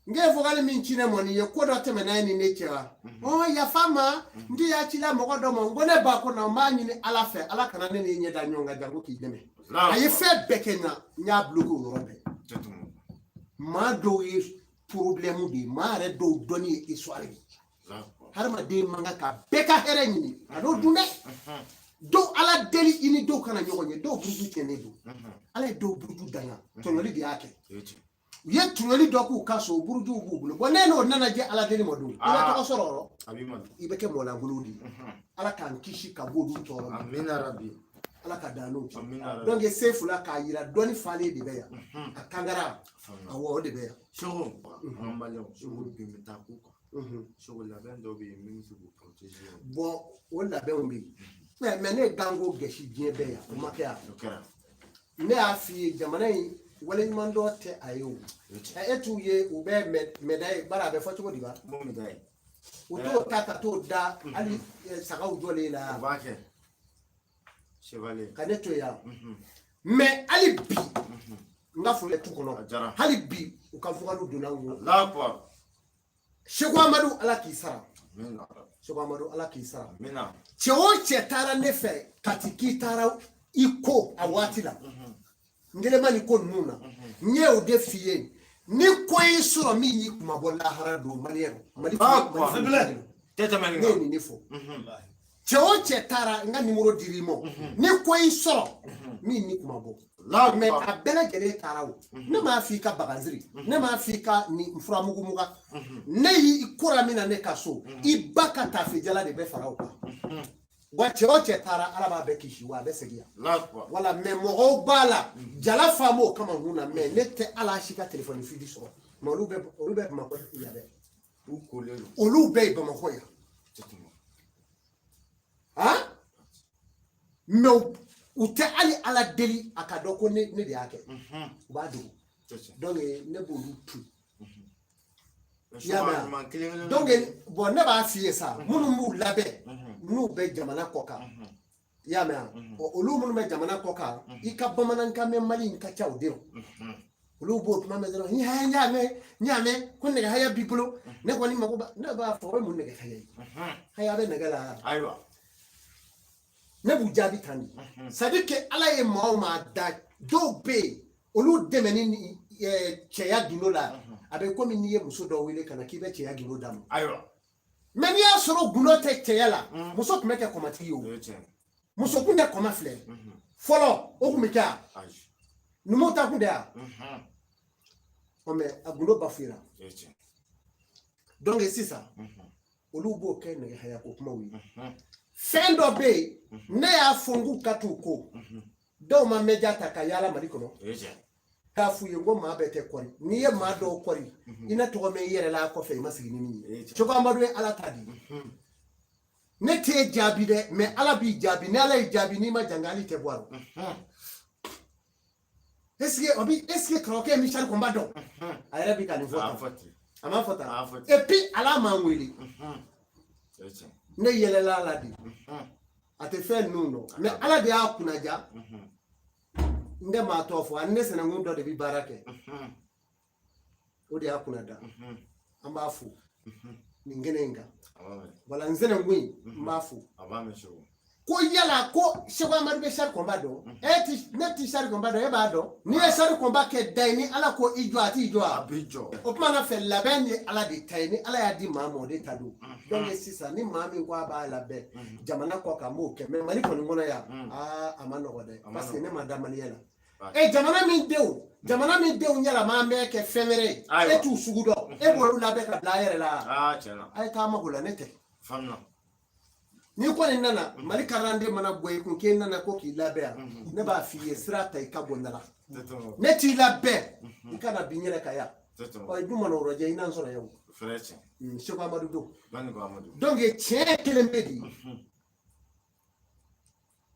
N ye vocal min ci ne ma nin ye, ko dɔ tɛmɛna e ni ne cɛ wa? Ɔ, yafa ma, n tɛ y'a ci la mɔgɔ dɔ ma. N ko ne ba ko na, n b'a ɲini Ala fɛ, Ala kana ne n'i ɲɛ da ɲɔgɔn kan janko k'i dɛmɛ. A ye fɛn bɛɛ kɛ n na, n y'a bloqué o yɔrɔ bɛɛ. Maa dɔw ye problème de ye, maa yɛrɛ dɔw dɔnni ye histoire ye. Hadamaden man kan ka bɛɛ ka hɛrɛ ɲini, a n'o dun dɛ. Dɔw Ala deli i ni dɔw kana ɲɔgɔn ye, dɔw buruju tiɲɛnen don. Ala ye dɔw buruju danga, tɔɲɔli de y'a kɛ. U ye tɔɲɔli dɔ k'u ka so, burujuw b'u bolo. Bon, ne n'o nana jɛ Ala deli ma don, i bɛ tɔgɔ sɔrɔ o rɔ, i bɛ kɛ mɔgɔlankolon de ye. Ala k'an kisi ka bɔ olu tɔɔrɔ ma. Ala ka dan n'o cɛ. Donc Sefula k'a yira dɔnni falen de bɛ yan, a kankara, awɔ, o de bɛ yan. Seko, an balimaw, Seko bi bɛ taa ko kan. Seko labɛn dɔw bɛ yen min bɛ se k'u protéger. Bon, o labɛnw bɛ yen. Mais ne ye ganko gɛsi diɲɛ bɛɛ yan, o ma kɛ yan. Ne y'a f'i ye, jamana in waleɲumandɔn tɛ a ye o. E t'u ye, u bɛ médaille, bari a bɛ fɔ cogo di ba? U t'o ta ka t'o da hali sagaw jɔlen la. U b'a kɛ. Chevalier. Ka ne to yan. Mais hali bi, n ka foli tu kɔnɔ. Hali bi, u ka fugaliw donna n kun. Seko Amadu, Ala k'i sara. Seko Amadu, Ala k'i sara. Cɛ o cɛ taara ne fɛ Kati k'i taara i ko a waati la. N kelen ma nin ko ninnu na. N ye o de f'i ye. Ni ko y'i sɔrɔ min y'i kunmabɔ lahara don, maliyɛn. Mali ne ye nin de fɔ. Cɛ o cɛ taara n ka nimoro dir'i ma. Ni ko y'i sɔrɔ min y'i kunmabɔ. Mais a bɛɛ lajɛlen taara o. Ne m'a f'i ka bagansiri, ne m'a f'i ka nin furamugu mugan. Ne y'i kora min na ne ka so, i ba ka taafejala de bɛ fara o kan. Wa cɛ o cɛ taara, Ala b'a bɛɛ kisi, wa a bɛ segin yan. Wala, mais mɔgɔw b'a la, jala fa m'o kama kun na, mais ne tɛ ala si ka telefɔni fili sɔrɔ. Mais olu bɛ Bamakɔ yan dɛ. Olu bɛɛ ye Bamakɔ yan. Han? Mais u tɛ hali Ala deli a ka dɔn ko ne de y'a kɛ. U b'a dogo. Donc ne b'olu tu. Donc bon, ne b'a f'i ye sa, minnu b'u labɛn n'u bɛ jamana kɔ kan, i y'a mɛn wa? Olu minnu bɛ jamana kɔ kan, i ka bamanankan mɛn Mali in ka ca o de. Olu b'o kuma mɛn dɔrɔn, n y'a mɛn, n y'a mɛn ko nɛgɛ haya b'i bolo, ne kɔni mako b'a, ne b'a fɔ o ye mun nɛgɛ haya ye? Haya bɛ nɛgɛ la. Ayiwa. Ne b'u jaabi tan de. C'est à dire que Ala ye maa o maa da, dɔw bɛ yen, olu dɛmɛni ni cɛya gindo la, a bɛ komi n'i ye muso dɔ wele ka na k'i bɛ cɛya gindo d'a ma. Ayiwa. Mais n'i y'a sɔrɔ gundo tɛ cɛya la, muso tun bɛ kɛ kɔmatigi ye o. Muso kun tɛ kɔma filɛ. Fɔlɔ, o kun bɛ kɛ yan. Numuw ta kun tɛ yan. Ɔ, mais a gundo bafuyera. Donc sisan, olu b'o kɛ nɛgɛ haya ko kumaw ye. Fɛn dɔ bɛ yen, ne y'a fɔ n k'u ka t'u ko. Dɔw ma média ta ka yaala Mali kɔnɔ. K'a f'u ye n ko maa bɛɛ tɛ kɔri. N'i ye maa dɔw kɔri, i na tɔgɔ mɛn i yɛrɛ la kɔfɛ, i ma sigi ni min ye. Seko Amadu ye Ala ta di. Ne t'e jaabi dɛ, mais Ala b'i jaabi. Ni Ala y'i jaabi, n'i ma janga, hali tɛ bɔ a rɔ. Est-ce que o bi, est-ce que karamɔgɔkɛ ye Michel Kɔnba dɔn? A yɛrɛ bi ka nin fɔ tan. A m'a fɔ tan. Et puis Ala m'an wele. Ne yɛlɛla a la de. A tɛ fɛn ninnu dɔn. Mais Ala de y'a kunnaja. N tɛ maa tɔ fɔ, ani ne sinankun dɔ de bɛ baara kɛ. O de y'a kunna da. An b'a fo nin kɛnɛ in kan. Wala n sinankun in, n b'a fo. Ko yala ko Seko Amadu bɛ Char Kɔnba dɔn? E ti, ne ti Char Kɔnba dɔn, e b'a dɔn. N'i ye Char Kɔnba kɛ da ye, ni Ala ko i jɔ, a t'i jɔ a? A b'i jɔ. O tuma na fɛ, labɛn ye Ala de ta ye. Ni Ala y'a di maa ma, o de ta don. Donc sisan, ni maa min ko a b'a labɛn jamana kɔ kan, n b'o kɛ. Mais Mali kɔni kɔnɔ yan, aa, a ma nɔgɔ dɛ. Parce que ne ma da maliyɛn la. E jamana min denw yɛlɛma an bɛ kɛ fɛn wɛrɛ ye. E t'u sugu dɔn. E b'olu labɛn ka bila a yɛrɛ la. Aa, tiɲɛ na. A ye taa mago la, ne tɛ. Faamuya. N'i kɔni nana, Mali karanden mana bɔ i kun k'e nana ko k'i labɛn yan, ne b'a f'i ye, sira ta i ka bɔ n da la. Ne t'i labɛn, i kana bin n yɛrɛ kan yan. Ɔ, i dun mana o rɔjɛ, i n'an sɔrɔ yan o. Seko Amadu don. Donc tiɲɛ kelen bɛ di.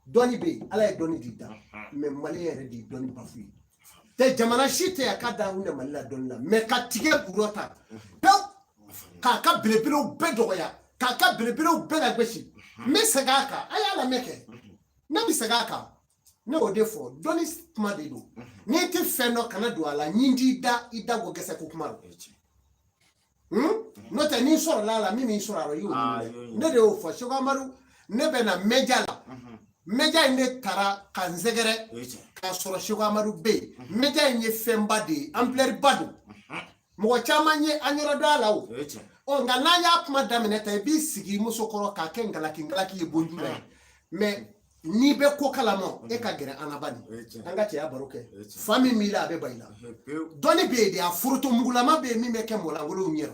Dɔnni bɛ yen, Ala ye dɔnni di da, mais Mali yɛrɛ de ye dɔnni bafu ye. Tɛ jamana si tɛ yan k'a da kun tɛ Mali la dɔnni la, mais ka tigɛ gurɔ ta pewu k'a ka belebelew bɛɛ dɔgɔya, k'a ka belebelew bɛɛ lagosi. N bɛ segin a kan, a y'a lamɛn kɛ, ne bɛ segin a kan, ne y'o de fɔ, dɔnni kuma de don. N'i tɛ fɛn dɔn, kana don a la, ɲin t'i da, i da ko gɛsɛ ko kuma don. N'o tɛ n'i sɔrɔla a la, min b'i sɔrɔ a la, i y'o ɲini. Ne de y'o fɔ, Seko Amadu, ne bɛ na média la. Média in de taara ka n sɛgɛrɛ k'a sɔrɔ Seko Amadu bɛ yen. Média in ye fɛnba de ye, ampleur ba don. Mɔgɔ caman ye an yɔrɔ dɔn a la o. Ɔ nka n'an y'a kuma daminɛ ta, i b'i sigi muso kɔrɔ k'a kɛ ngalaki ngalaki ye bonju la ye. Mais n'i bɛ ko kalama, e ka gɛrɛ an na bani, an ka cɛya baro kɛ. Fa min b'i la, a bɛ ban i la. Dɔnni bɛ yen de, a foroto mugulama bɛ yen min bɛ kɛ mɔgɔlankolonw ɲɛ.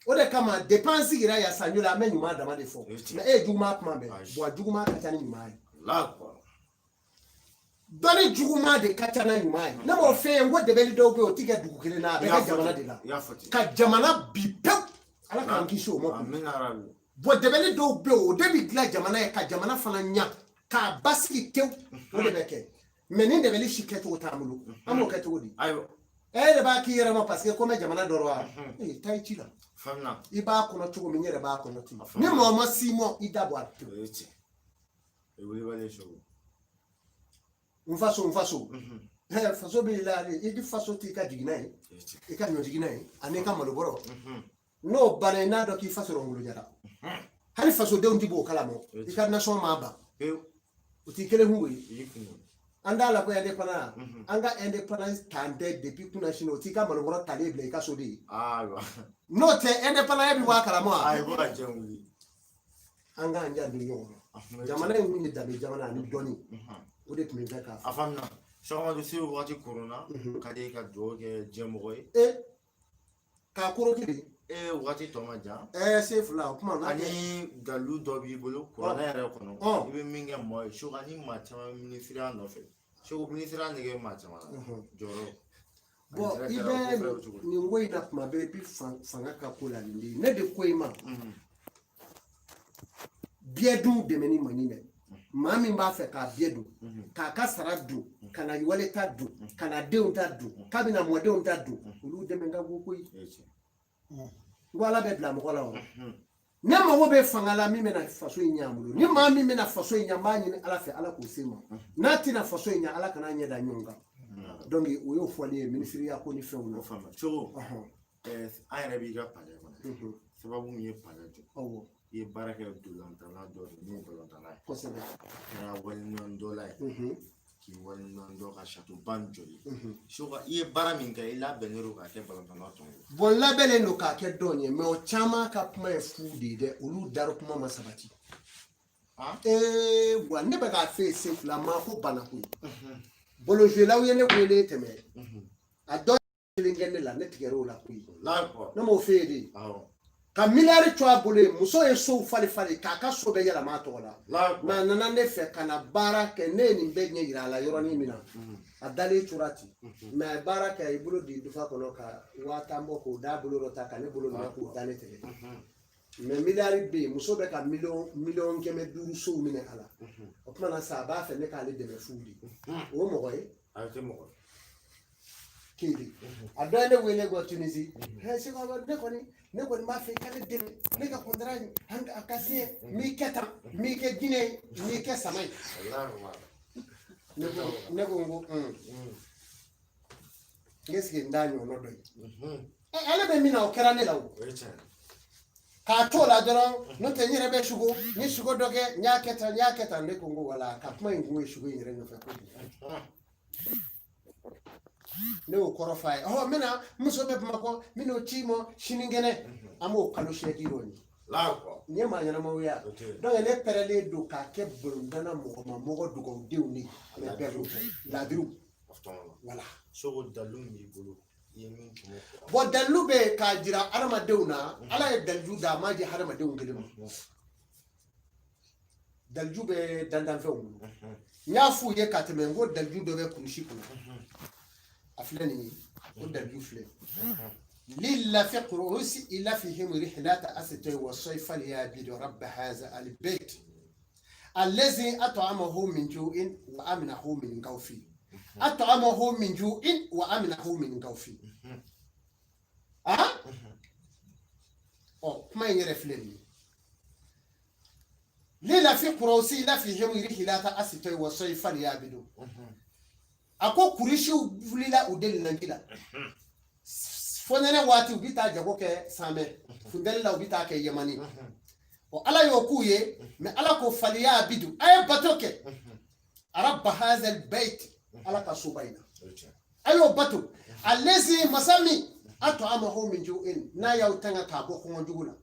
O de kama depuis an sigira yan Sanjo la, an bɛ ɲuman dama de fɔ. Mais e ye juguman kuma mɛn, bon juguman ka ca ni ɲuman ye. Dɔnni juguman de ka ca n'a ɲuman ye. Ne m'o f'e ye, n ko dɛbɛli dɔw bɛ yen, o ti kɛ dugu kelen na, a bɛ kɛ jamana de la. Ka jamana bi pewu, Ala k'an kisi o ma. Bon dɛbɛli dɔw bɛ yen, o de bɛ dilan jamana ye, ka jamana fana ɲa, k'a basigi tewu, o de bɛ kɛ. Mais ni dɛbɛli si kɛcogo t'an bolo, an b'o kɛ cogo di? E yɛrɛ b'a k'i yɛrɛ ma parce que ko n bɛ jamana dɔ wa? Ee, taa i ci la. I b'a kɔnɔ cogo min, n yɛrɛ b'a kɔnɔ ten. Ni mɔgɔ ma s'i ma, i da bɔ a la pewu. N faso, n faso. Faso b'i la, i faso t'i ka jiginna ye, i ka ɲɔjiginna ye, ani i ka malobɔrɔ. N'o banna, i n'a dɔn k'i faso ngolo jara. Hali fasodenw ti b'o kalama, i ka nasɔn ma ban. O t'i kelen kun ye. An t'a la ko indépendant, an ka indépendance t'an tɛ depuis kunna sini, o t'i ka malobɔrɔ talen bila i ka so de ye. N'o tɛ indépendant bɛ bɔ a kalama wa? An k'an janto ɲɔgɔn na. Jamana in kun ye danbe jamana ani dɔnni. O de tun bɛ bɛɛ k'a fɔ. A faamuna. Seko Amadu, se waati koronna, ka di ka dugawu kɛ diɲɛ mɔgɔ ye. K'a koro kiri. Waati tɔ ma jan. Se fila o kuma n'a kɛ. Ani dalu dɔ b'i bolo kuranɛ yɛrɛ kɔnɔ. I bɛ min kɛ mɔgɔ ye, Seko, ani maa caman minisiriya nɔfɛ. Seko, minisiriya nege bɛ maa caman na. Jɔyɔrɔ. Bon, i bɛ nin ko in na kuma bɛɛ, i bɛ fanga ka ko la nin de ye. Ne de ko i ma. Biɲɛ dun dɛmɛni man ɲi dɛ. Maa min b'a fɛ k'a biɲɛ dun, k'a ka sara dun, ka na wale ta dun, ka na denw ta dun, k'a bɛna mɔdenw ta dun, olu dɛmɛ ka go koyi. N ko Ala bɛ bila mɔgɔ la o. Ne mago bɛ fanga la min bɛna faso in ɲɛ an bolo. Ni maa min bɛna faso in ɲɛ, n b'a ɲini Ala fɛ, Ala k'o se ma. N'a tɛna faso in ɲɛ, Ala kana ɲɛ da ɲɔgɔn kan. Donc o y'o fɔli ye minisiriya ko ni fɛnw na. Seko, an yɛrɛ b'i ka palais kɔnɔ. Sababu min ye palais jɔ. I ye baara kɛ dolantana dɔ de min ye balontanna ye. Kosɛbɛ. Kɛra waleɲuman dɔ la ye. K'i waleɲuman dɔn ka sato ba nin jɔli. Seko, i ye baara min kɛ, i labɛnnen don k'a kɛ balontanna tɔw ye. Bon, n labɛnnen don k'a kɛ dɔn ye, mais o caman ka kuma ye fu de ye dɛ, olu darɔ kuma ma sabati. Wa ne bɛ k'a f'e ye sen fila maa ko banna koyi. Bolojɛlaw ye ne wele tɛmɛ. A dɔ kelen kɛ ne la, ne tigɛr'o la koyi. Ne m'o f'e ye de. Ka miliyari to a bolo yen, muso ye sow fali fali k'a ka so bɛɛ yɛlɛma a tɔgɔ la. Mais a nana ne fɛ ka na baara kɛ, ne ye nin bɛɛ ɲɛ yira a la yɔrɔnin min na. A dalen tora ten. Mais a ye baara kɛ, a ye bolo di dufa kɔnɔ ka 50,000 bɔ k'o d'a bolo dɔ ta ka ne bolo minɛ k'o da ne tigɛ. Mais miliyari bɛ yen, muso bɛ ka miliyɔn 500 sow minɛ a la. O tuma na sa, a b'a fɛ ne k'ale dɛmɛ fu de. O mɔgɔ ye? A tɛ mɔgɔ ye. Kelen. A dɔ ye ne wele ko Tunisie. Seko Amadu, ne kɔni b'a fɛ i ka ne dɛmɛ, ne ka kɔntara in a ka se, n b'i kɛ tan, n b'i kɛ jinɛ ye, n b'i kɛ sama ye. Ne ko n ko n sigi n t'a ɲɔgɔnna dɔ ye. Ale bɛ min na, o kɛra ne la o. K'a t'o la dɔrɔn, n'o tɛ n yɛrɛ bɛ sugo, n ye sugo dɔ kɛ, n y'a kɛ tan, n y'a kɛ tan, ne ko n ko wala, ka kuma in kun ye sugo in yɛrɛ nɔfɛ kojugu. Ne y'o kɔrɔ f'a ye, n bɛna muso bɛ Bamakɔ, n bɛn'o ci ma sinikɛnɛ, an b'o kalo 8 o ye. Nin ye maa ɲɛnamaw ye wa? Donc ne pɛrɛlen don k'a kɛ balontanna mɔgɔ ma mɔgɔ dugawudenw de ye, mais bɛɛ b'o kɛ ladiriw. Wala. Seko, dalilu min b'i bolo, i ye min tɔmɔ. Bon, dalilu bɛ yen k'a jira hadamadenw na, Ala ye dalilu d'a ma di hadamadenw kelen ma. Dalilu bɛ dandanfɛnw bolo. N y'a f'u ye ka tɛmɛ, n ko dalilu dɔ bɛ kurusi kɔnɔ. A filɛ nin ye, o dalilu filɛ. Lillahi qurusi ila fihim rihlata asitay wa sayfa liyabidu rabb hadha albayt. Allazi at'amahu min ju'in wa aminahu min khawfi. At'amahu min ju'in wa aminahu min khawfi. Ah? Ɔ, kuma in yɛrɛ filɛ nin ye. Lilafi kurɔsi lafihim rihilata asitoi wa soyi falyabudu. A ko kurisiw wulila u delinaji la. Fɔnɛnɛ waati u bɛ taa jago kɛ Sanbɛ, funteni la u bɛ taa kɛ Yamani. Ɔ, Ala y'o k'u ye, mɛ Ala ko falyabudu, a ye bato kɛ. Rabba hazal bayt, Ala ka soba in na. A y'o bato. Allazi, masa min, at'amahu min ju'in, n'a y'aw tanga k'a bɔ kɔngɔ jugu la.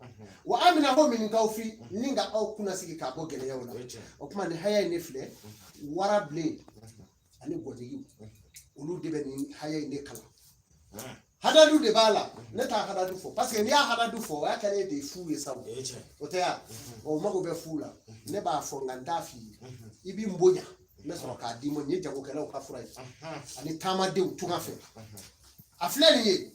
Wa aminahu min khawfi, ni ka aw kunnasigi k'a bɔ gɛlɛyaw la. O tuma nin haya in de filɛ, wara bilen ani gɔdigiw, olu de bɛ nin haya in de kalan. Hadadu de b'a la, ne t'a hadadu fɔ parce que n'i y'a hadadu fɔ, o y'a kɛlen de fu ye sa, o tɛ ya? O mago bɛ fu la. Ne b'a fɔ nka n t'a f'i ye, i b'i n bonya, n bɛ sɔrɔ k'a d'i ma. Nin ye jagokɛlaw ka fura ye ani taamadenw tunga fɛ. A filɛ nin ye,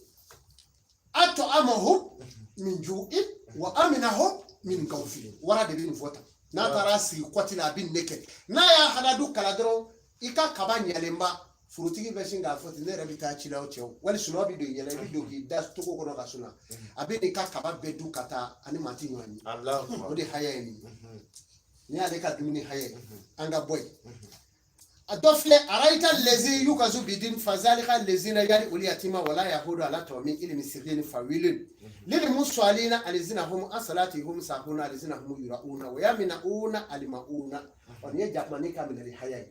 at'amahum min ju'in wa aminahum min khawfi. Wara de bɛ nin fɔ tan. N'a taara sigi kɔti la, a bɛ nin de kɛ. N'a y'a hadadu kalan dɔrɔn, i ka kaba ɲalenba, forotigi bɛ sin k'a fɔ ten, ne yɛrɛ bɛ taa ci la, o cɛw wali sunɔgɔ bɛ don i ɲɛna, i bɛ don k'i da togo kɔnɔ ka sunɔgɔ, a bɛ n'i ka kaba bɛɛ dun ka taa, ani maa ti ɲɔgɔn ye. O de haya ye nin ye. Nin y'ale ka dumuni haya ye. An ka bɔ yen. A dɔ filɛ, arayita lezi yukazu bidin fazalika lezina yali uli yatima wala yahudu ala tɔmi ili misikini fawilin lili musalina alizina hum asalatihum sahuna alizina hum yurauna wa yaminauna alimauna. Ɔ, nin ye jakumani ka minɛli haya ye.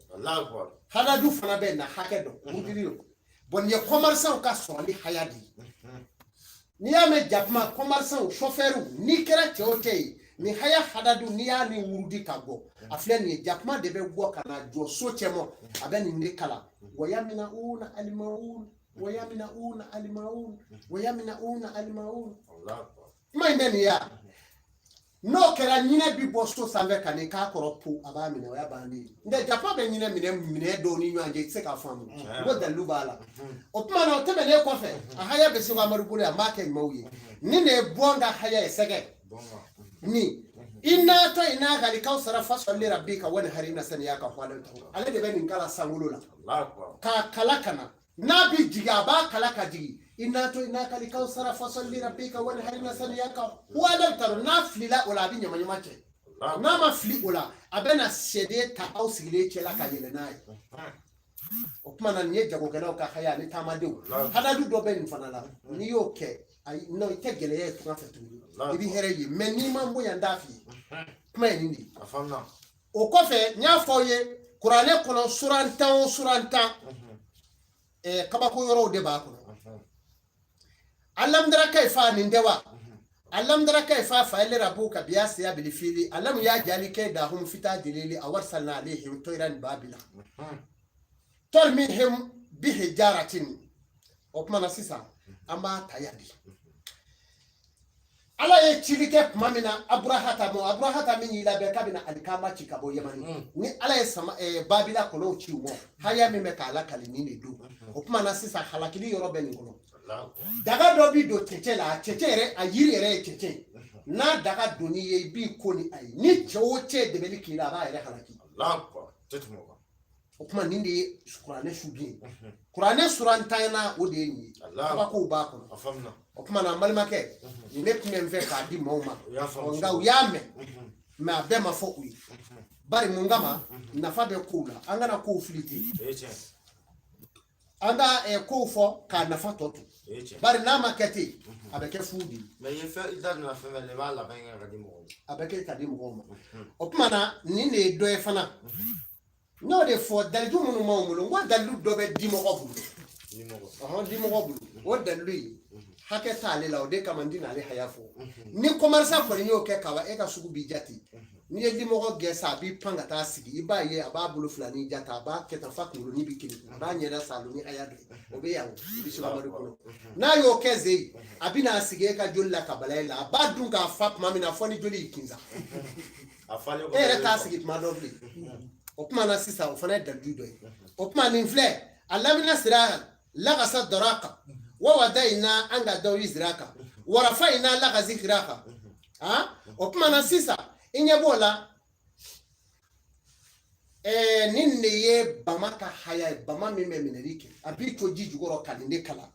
Hadadu fana bɛ na hakɛ dɔn wurudili don. Bɔn, nin ye commerçant ka sɔrɔli haya de ye. N'i y'a mɛn jakuma, commerçant, chauffeur, n'i kɛra cɛ o cɛ ye, nin haya hadadu, n'i y'a ni wurudi ka bɔ, a filɛ nin ye, jakuma de bɛ bɔ ka na jɔ so cɛmɔ, a bɛ nin de kalan: wayaminauna alimaun, wayaminauna alimaun, wayaminauna alimaun. Kuma in bɛ nin ya. N'o kɛra, ɲinɛ bi bɔ so sanfɛ ka n'i k'a kɔrɔ po, a b'a minɛ, o y'a bannen ye. N tɛ jakuma bɛ ɲinɛ minɛ minɛ dɔw ni ɲɔgɔn cɛ, i tɛ se k'a faamu n ko dalilu b'a la. O tuma na, o tɛmɛnen kɔfɛ, a haya bɛ Segu Amadu bolo yan, n b'a kɛ ɲumanw ye. Nin de ye bɔn ka haya ye. Sɛgɛ ni i natɔ i n'a kali kaw sara fasɔli rabbika wanhar inna saniyaka huwal ale de bɛ nin kala sankolo la k'a kala ka na. N'a bɛ jigin, a b'a kala ka jigin: i natɔ i n'a kali kaw sara fasɔli rabbika wanhar inna saniyaka huwal. N'a filila o la, a bɛ ɲama ɲama cɛ. N'a ma fili o la, a bɛ na sɛden ta aw sigilen cɛ la ka yɛlɛ n'a ye. O tuma na, nin ye jagokɛlaw ka haya ani taamadenw. Hadadu dɔ bɛ nin fana la, n'i y'o kɛ, ayi, non, i tɛ gɛlɛya ye tunga fɛ tuguni, i bɛ hɛrɛ ye. Mɛ n'i ma n bonya, n t'a f'i ye. Kuma ye nin de ye. O kɔfɛ, n y'a fɔ aw ye, kuranɛ kɔnɔ, suran 10 o suran 10, kabako yɔrɔw de b'a kɔnɔ. Alamdara kaifa nin tɛ wa? Alamdara kaifa fa'ala rabbuka bi ashabil fili alam yaj'al kaydahum fi tadlili aw arsalna alayhim tayran babila tarmihim bihijaratin. O tuma na sisan, an b'a ta yan de. Ala ye cili kɛ tuma min na Aburahata ma, Aburahata min y'i labɛn k'a bɛna alikama ci ka bɔ Yamani, ni Ala ye sama Babila kɔnɔw ci u ma, haya min bɛ k'a lakali, nin de don. O tuma na sisan, halakili yɔrɔ bɛ nin kɔnɔ. Daga dɔ bi don cɛncɛn la, a cɛncɛn yɛrɛ, a yiri yɛrɛ ye cɛncɛn ye. N'a daga donn'i ye, i b'i ko ni a ye. Ni cɛ o cɛ dɛmɛli k'i la, a b'a yɛrɛ halaki. O tuma, nin de ye kuranɛ su bin ye. Kuranɛ suran tan na, o de ye nin ye, kabakow b'a kɔnɔ. O tuma na, n balimakɛ, nin ne tun bɛ n fɛ k'a di maaw ma. Nka u y'a mɛn, mɛ a bɛɛ ma fɔ u ye. Bari mun kama? Nafa bɛ kow la, an kana kow fili ten. An ka kow fɔ k'a nafa tɔ to, bari n'a ma kɛ ten, a bɛ kɛ fu de ye. Mɛ i ye fɛn, i da donna fɛn fɛn la, i b'a laban kɛ ka di mɔgɔw ma. A bɛ kɛ ka di mɔgɔw ma. O tuma na, nin de ye dɔ ye fana. N y'o de fɔ, dalilu minnu b'anw bolo, n ko dalilu dɔ bɛ dimɔgɔ bolo. Ɔhɔn, dimɔgɔ bolo, o dalilu in hakɛ t'ale la, o de kama n tɛna ale haya fɔ. Ni commerçant kɔni y'o kɛ kaban, e ka sugu b'i jate. N'i ye dimɔgɔ gɛn sa, a b'i pan ka taa sigi, i b'a ye a b'a bolo fila ni jate, a b'a kɛ tan fa kunkolonin bɛ kelen, a b'a ɲɛda salo ni haya dɔ ye. O bɛ yan, o bɛ Segu kɔnɔ. N'a y'o kɛ zeyi, a bɛna sigi e ka joli la ka bala e la, a b'a dun k'a fa tuma min na, fɔ ni joli y'i kin sa, e yɛrɛ t'a sigi tuma dɔ bilen. O tuma na sisan, o fana ye dalilu dɔ ye. O tuma, nin filɛ, a lamina sira lagasa dɔrɔka wa wadayina an ka dɔw ziraka warafayina laka zikiraka. O tuma na sisan, i ɲɛ b'o la. Nin de ye bama ka haya ye, bama min bɛ minɛli kɛ, a b'i to ji jukɔrɔ ka nin de kalan.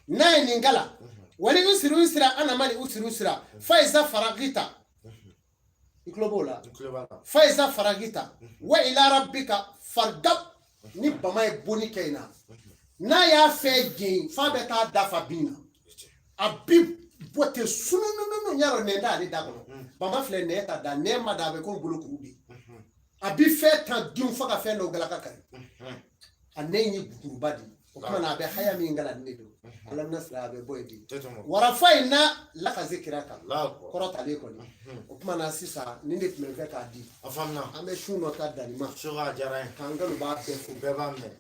N'a ye nin kalan, wali usiri usira anamali usiri usira faiza faragita, i tulo b'o la, faiza faragita wa ila rabbika fargab. Ni bama ye bonni kɛ in na, n'a y'a fɛ jeni f'a bɛ taa dafa bin na, a bi bɔ ten sunununu. Y'a dɔn nɛn t'ale da kɔnɔ, bama filɛ nɛn ta da, nɛn ma da, a bɛ komi bolokuru de. A bi fɛn ta dun fo ka fɛn dɔw galaka kari, a nɛn ye guguruba de ye. O tuma na a bɛ haya min kalan ne don ala nasira, a bɛ bɔ yen de warafa in na lakaze kira kan kɔrɔtalen kɔni. O tuma na sisan nin de tun bɛ fɛ k'a di. An bɛ su nɔ ta danni ma k'an kanubaa bɛɛ fo, bɛɛ b'a mɛn.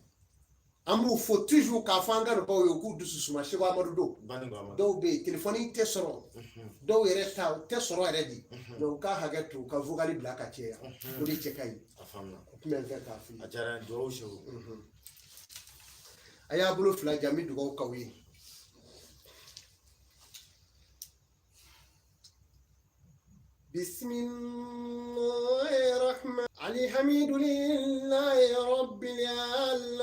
An b'u fo toujours k'a fɔ an kanubaw ye u k'u dusu suma. Seko Amadu don, dɔw bɛ yen telefɔni tɛ sɔrɔ, dɔw yɛrɛ ta tɛ sɔrɔ yɛrɛ de, mais u ka hakɛ to u ka vocal bila ka caya, o de cɛ ka ɲi. O tun bɛ n fɛ k'a f'i ye. A diyara n ye, dugawu Seko. A y'a bolo fila ja, n bɛ dugawu k'aw ye. Bismillahirrahman alhamdulillahi rabbil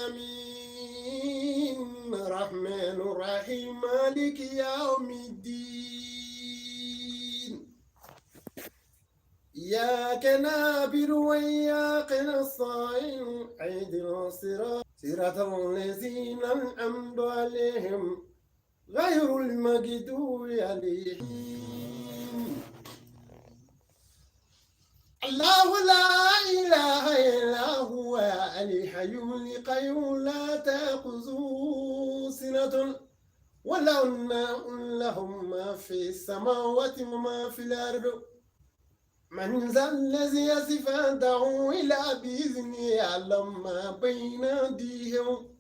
alamin rahmanir rahim maliki yawmiddin إياك نعبد وإياك نستعين اهدنا الصراط صراط الذين أنعمت عليهم غير المغضوب عليهم. الله لا إله إلا هو الحي القيوم لا تأخذه سنة ولا نوم له ما في السماوات وما في الأرض من ذا الذي يشفع إلا بإذنه يعلم ما بين أيديهم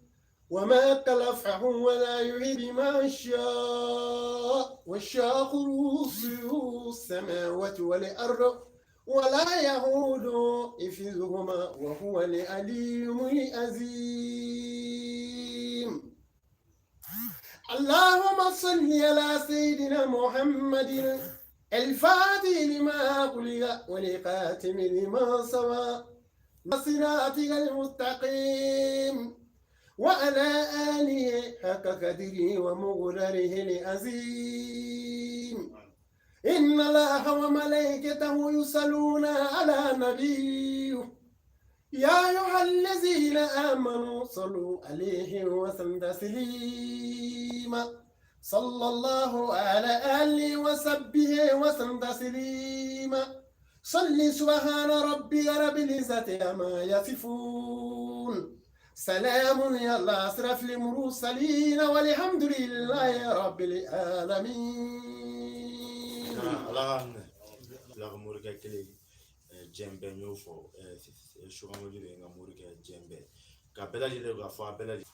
وما خلفهم ولا يحيط بما شاء وسع كرسيه السماوات والأرض ولا يئوده حفظهما وهو العلي العظيم. اللهم صل على سيدنا محمد الفاتح لما أغلق والخاتم لما سبق صراطك المستقيم وعلى آله حق قدره ومقداره العظيم. إن الله وملائكته يصلون على النبي يا أيها الذين آمنوا صلوا عليه وسلموا تسليما. صلى الله على آله وصحبه وسلم تسليما. صل سبحان ربي رب العزة عما يصفون. سلام على أشرف المرسلين والحمد لله رب العالمين. Ala ka morikɛ kelen diɲɛ bɛɛ n y'o fɔ, Seko Amadu de ye n ka morikɛ diɲɛ bɛɛ ka bɛɛ lajɛlen k'a fɔ a bɛɛ lajɛlen.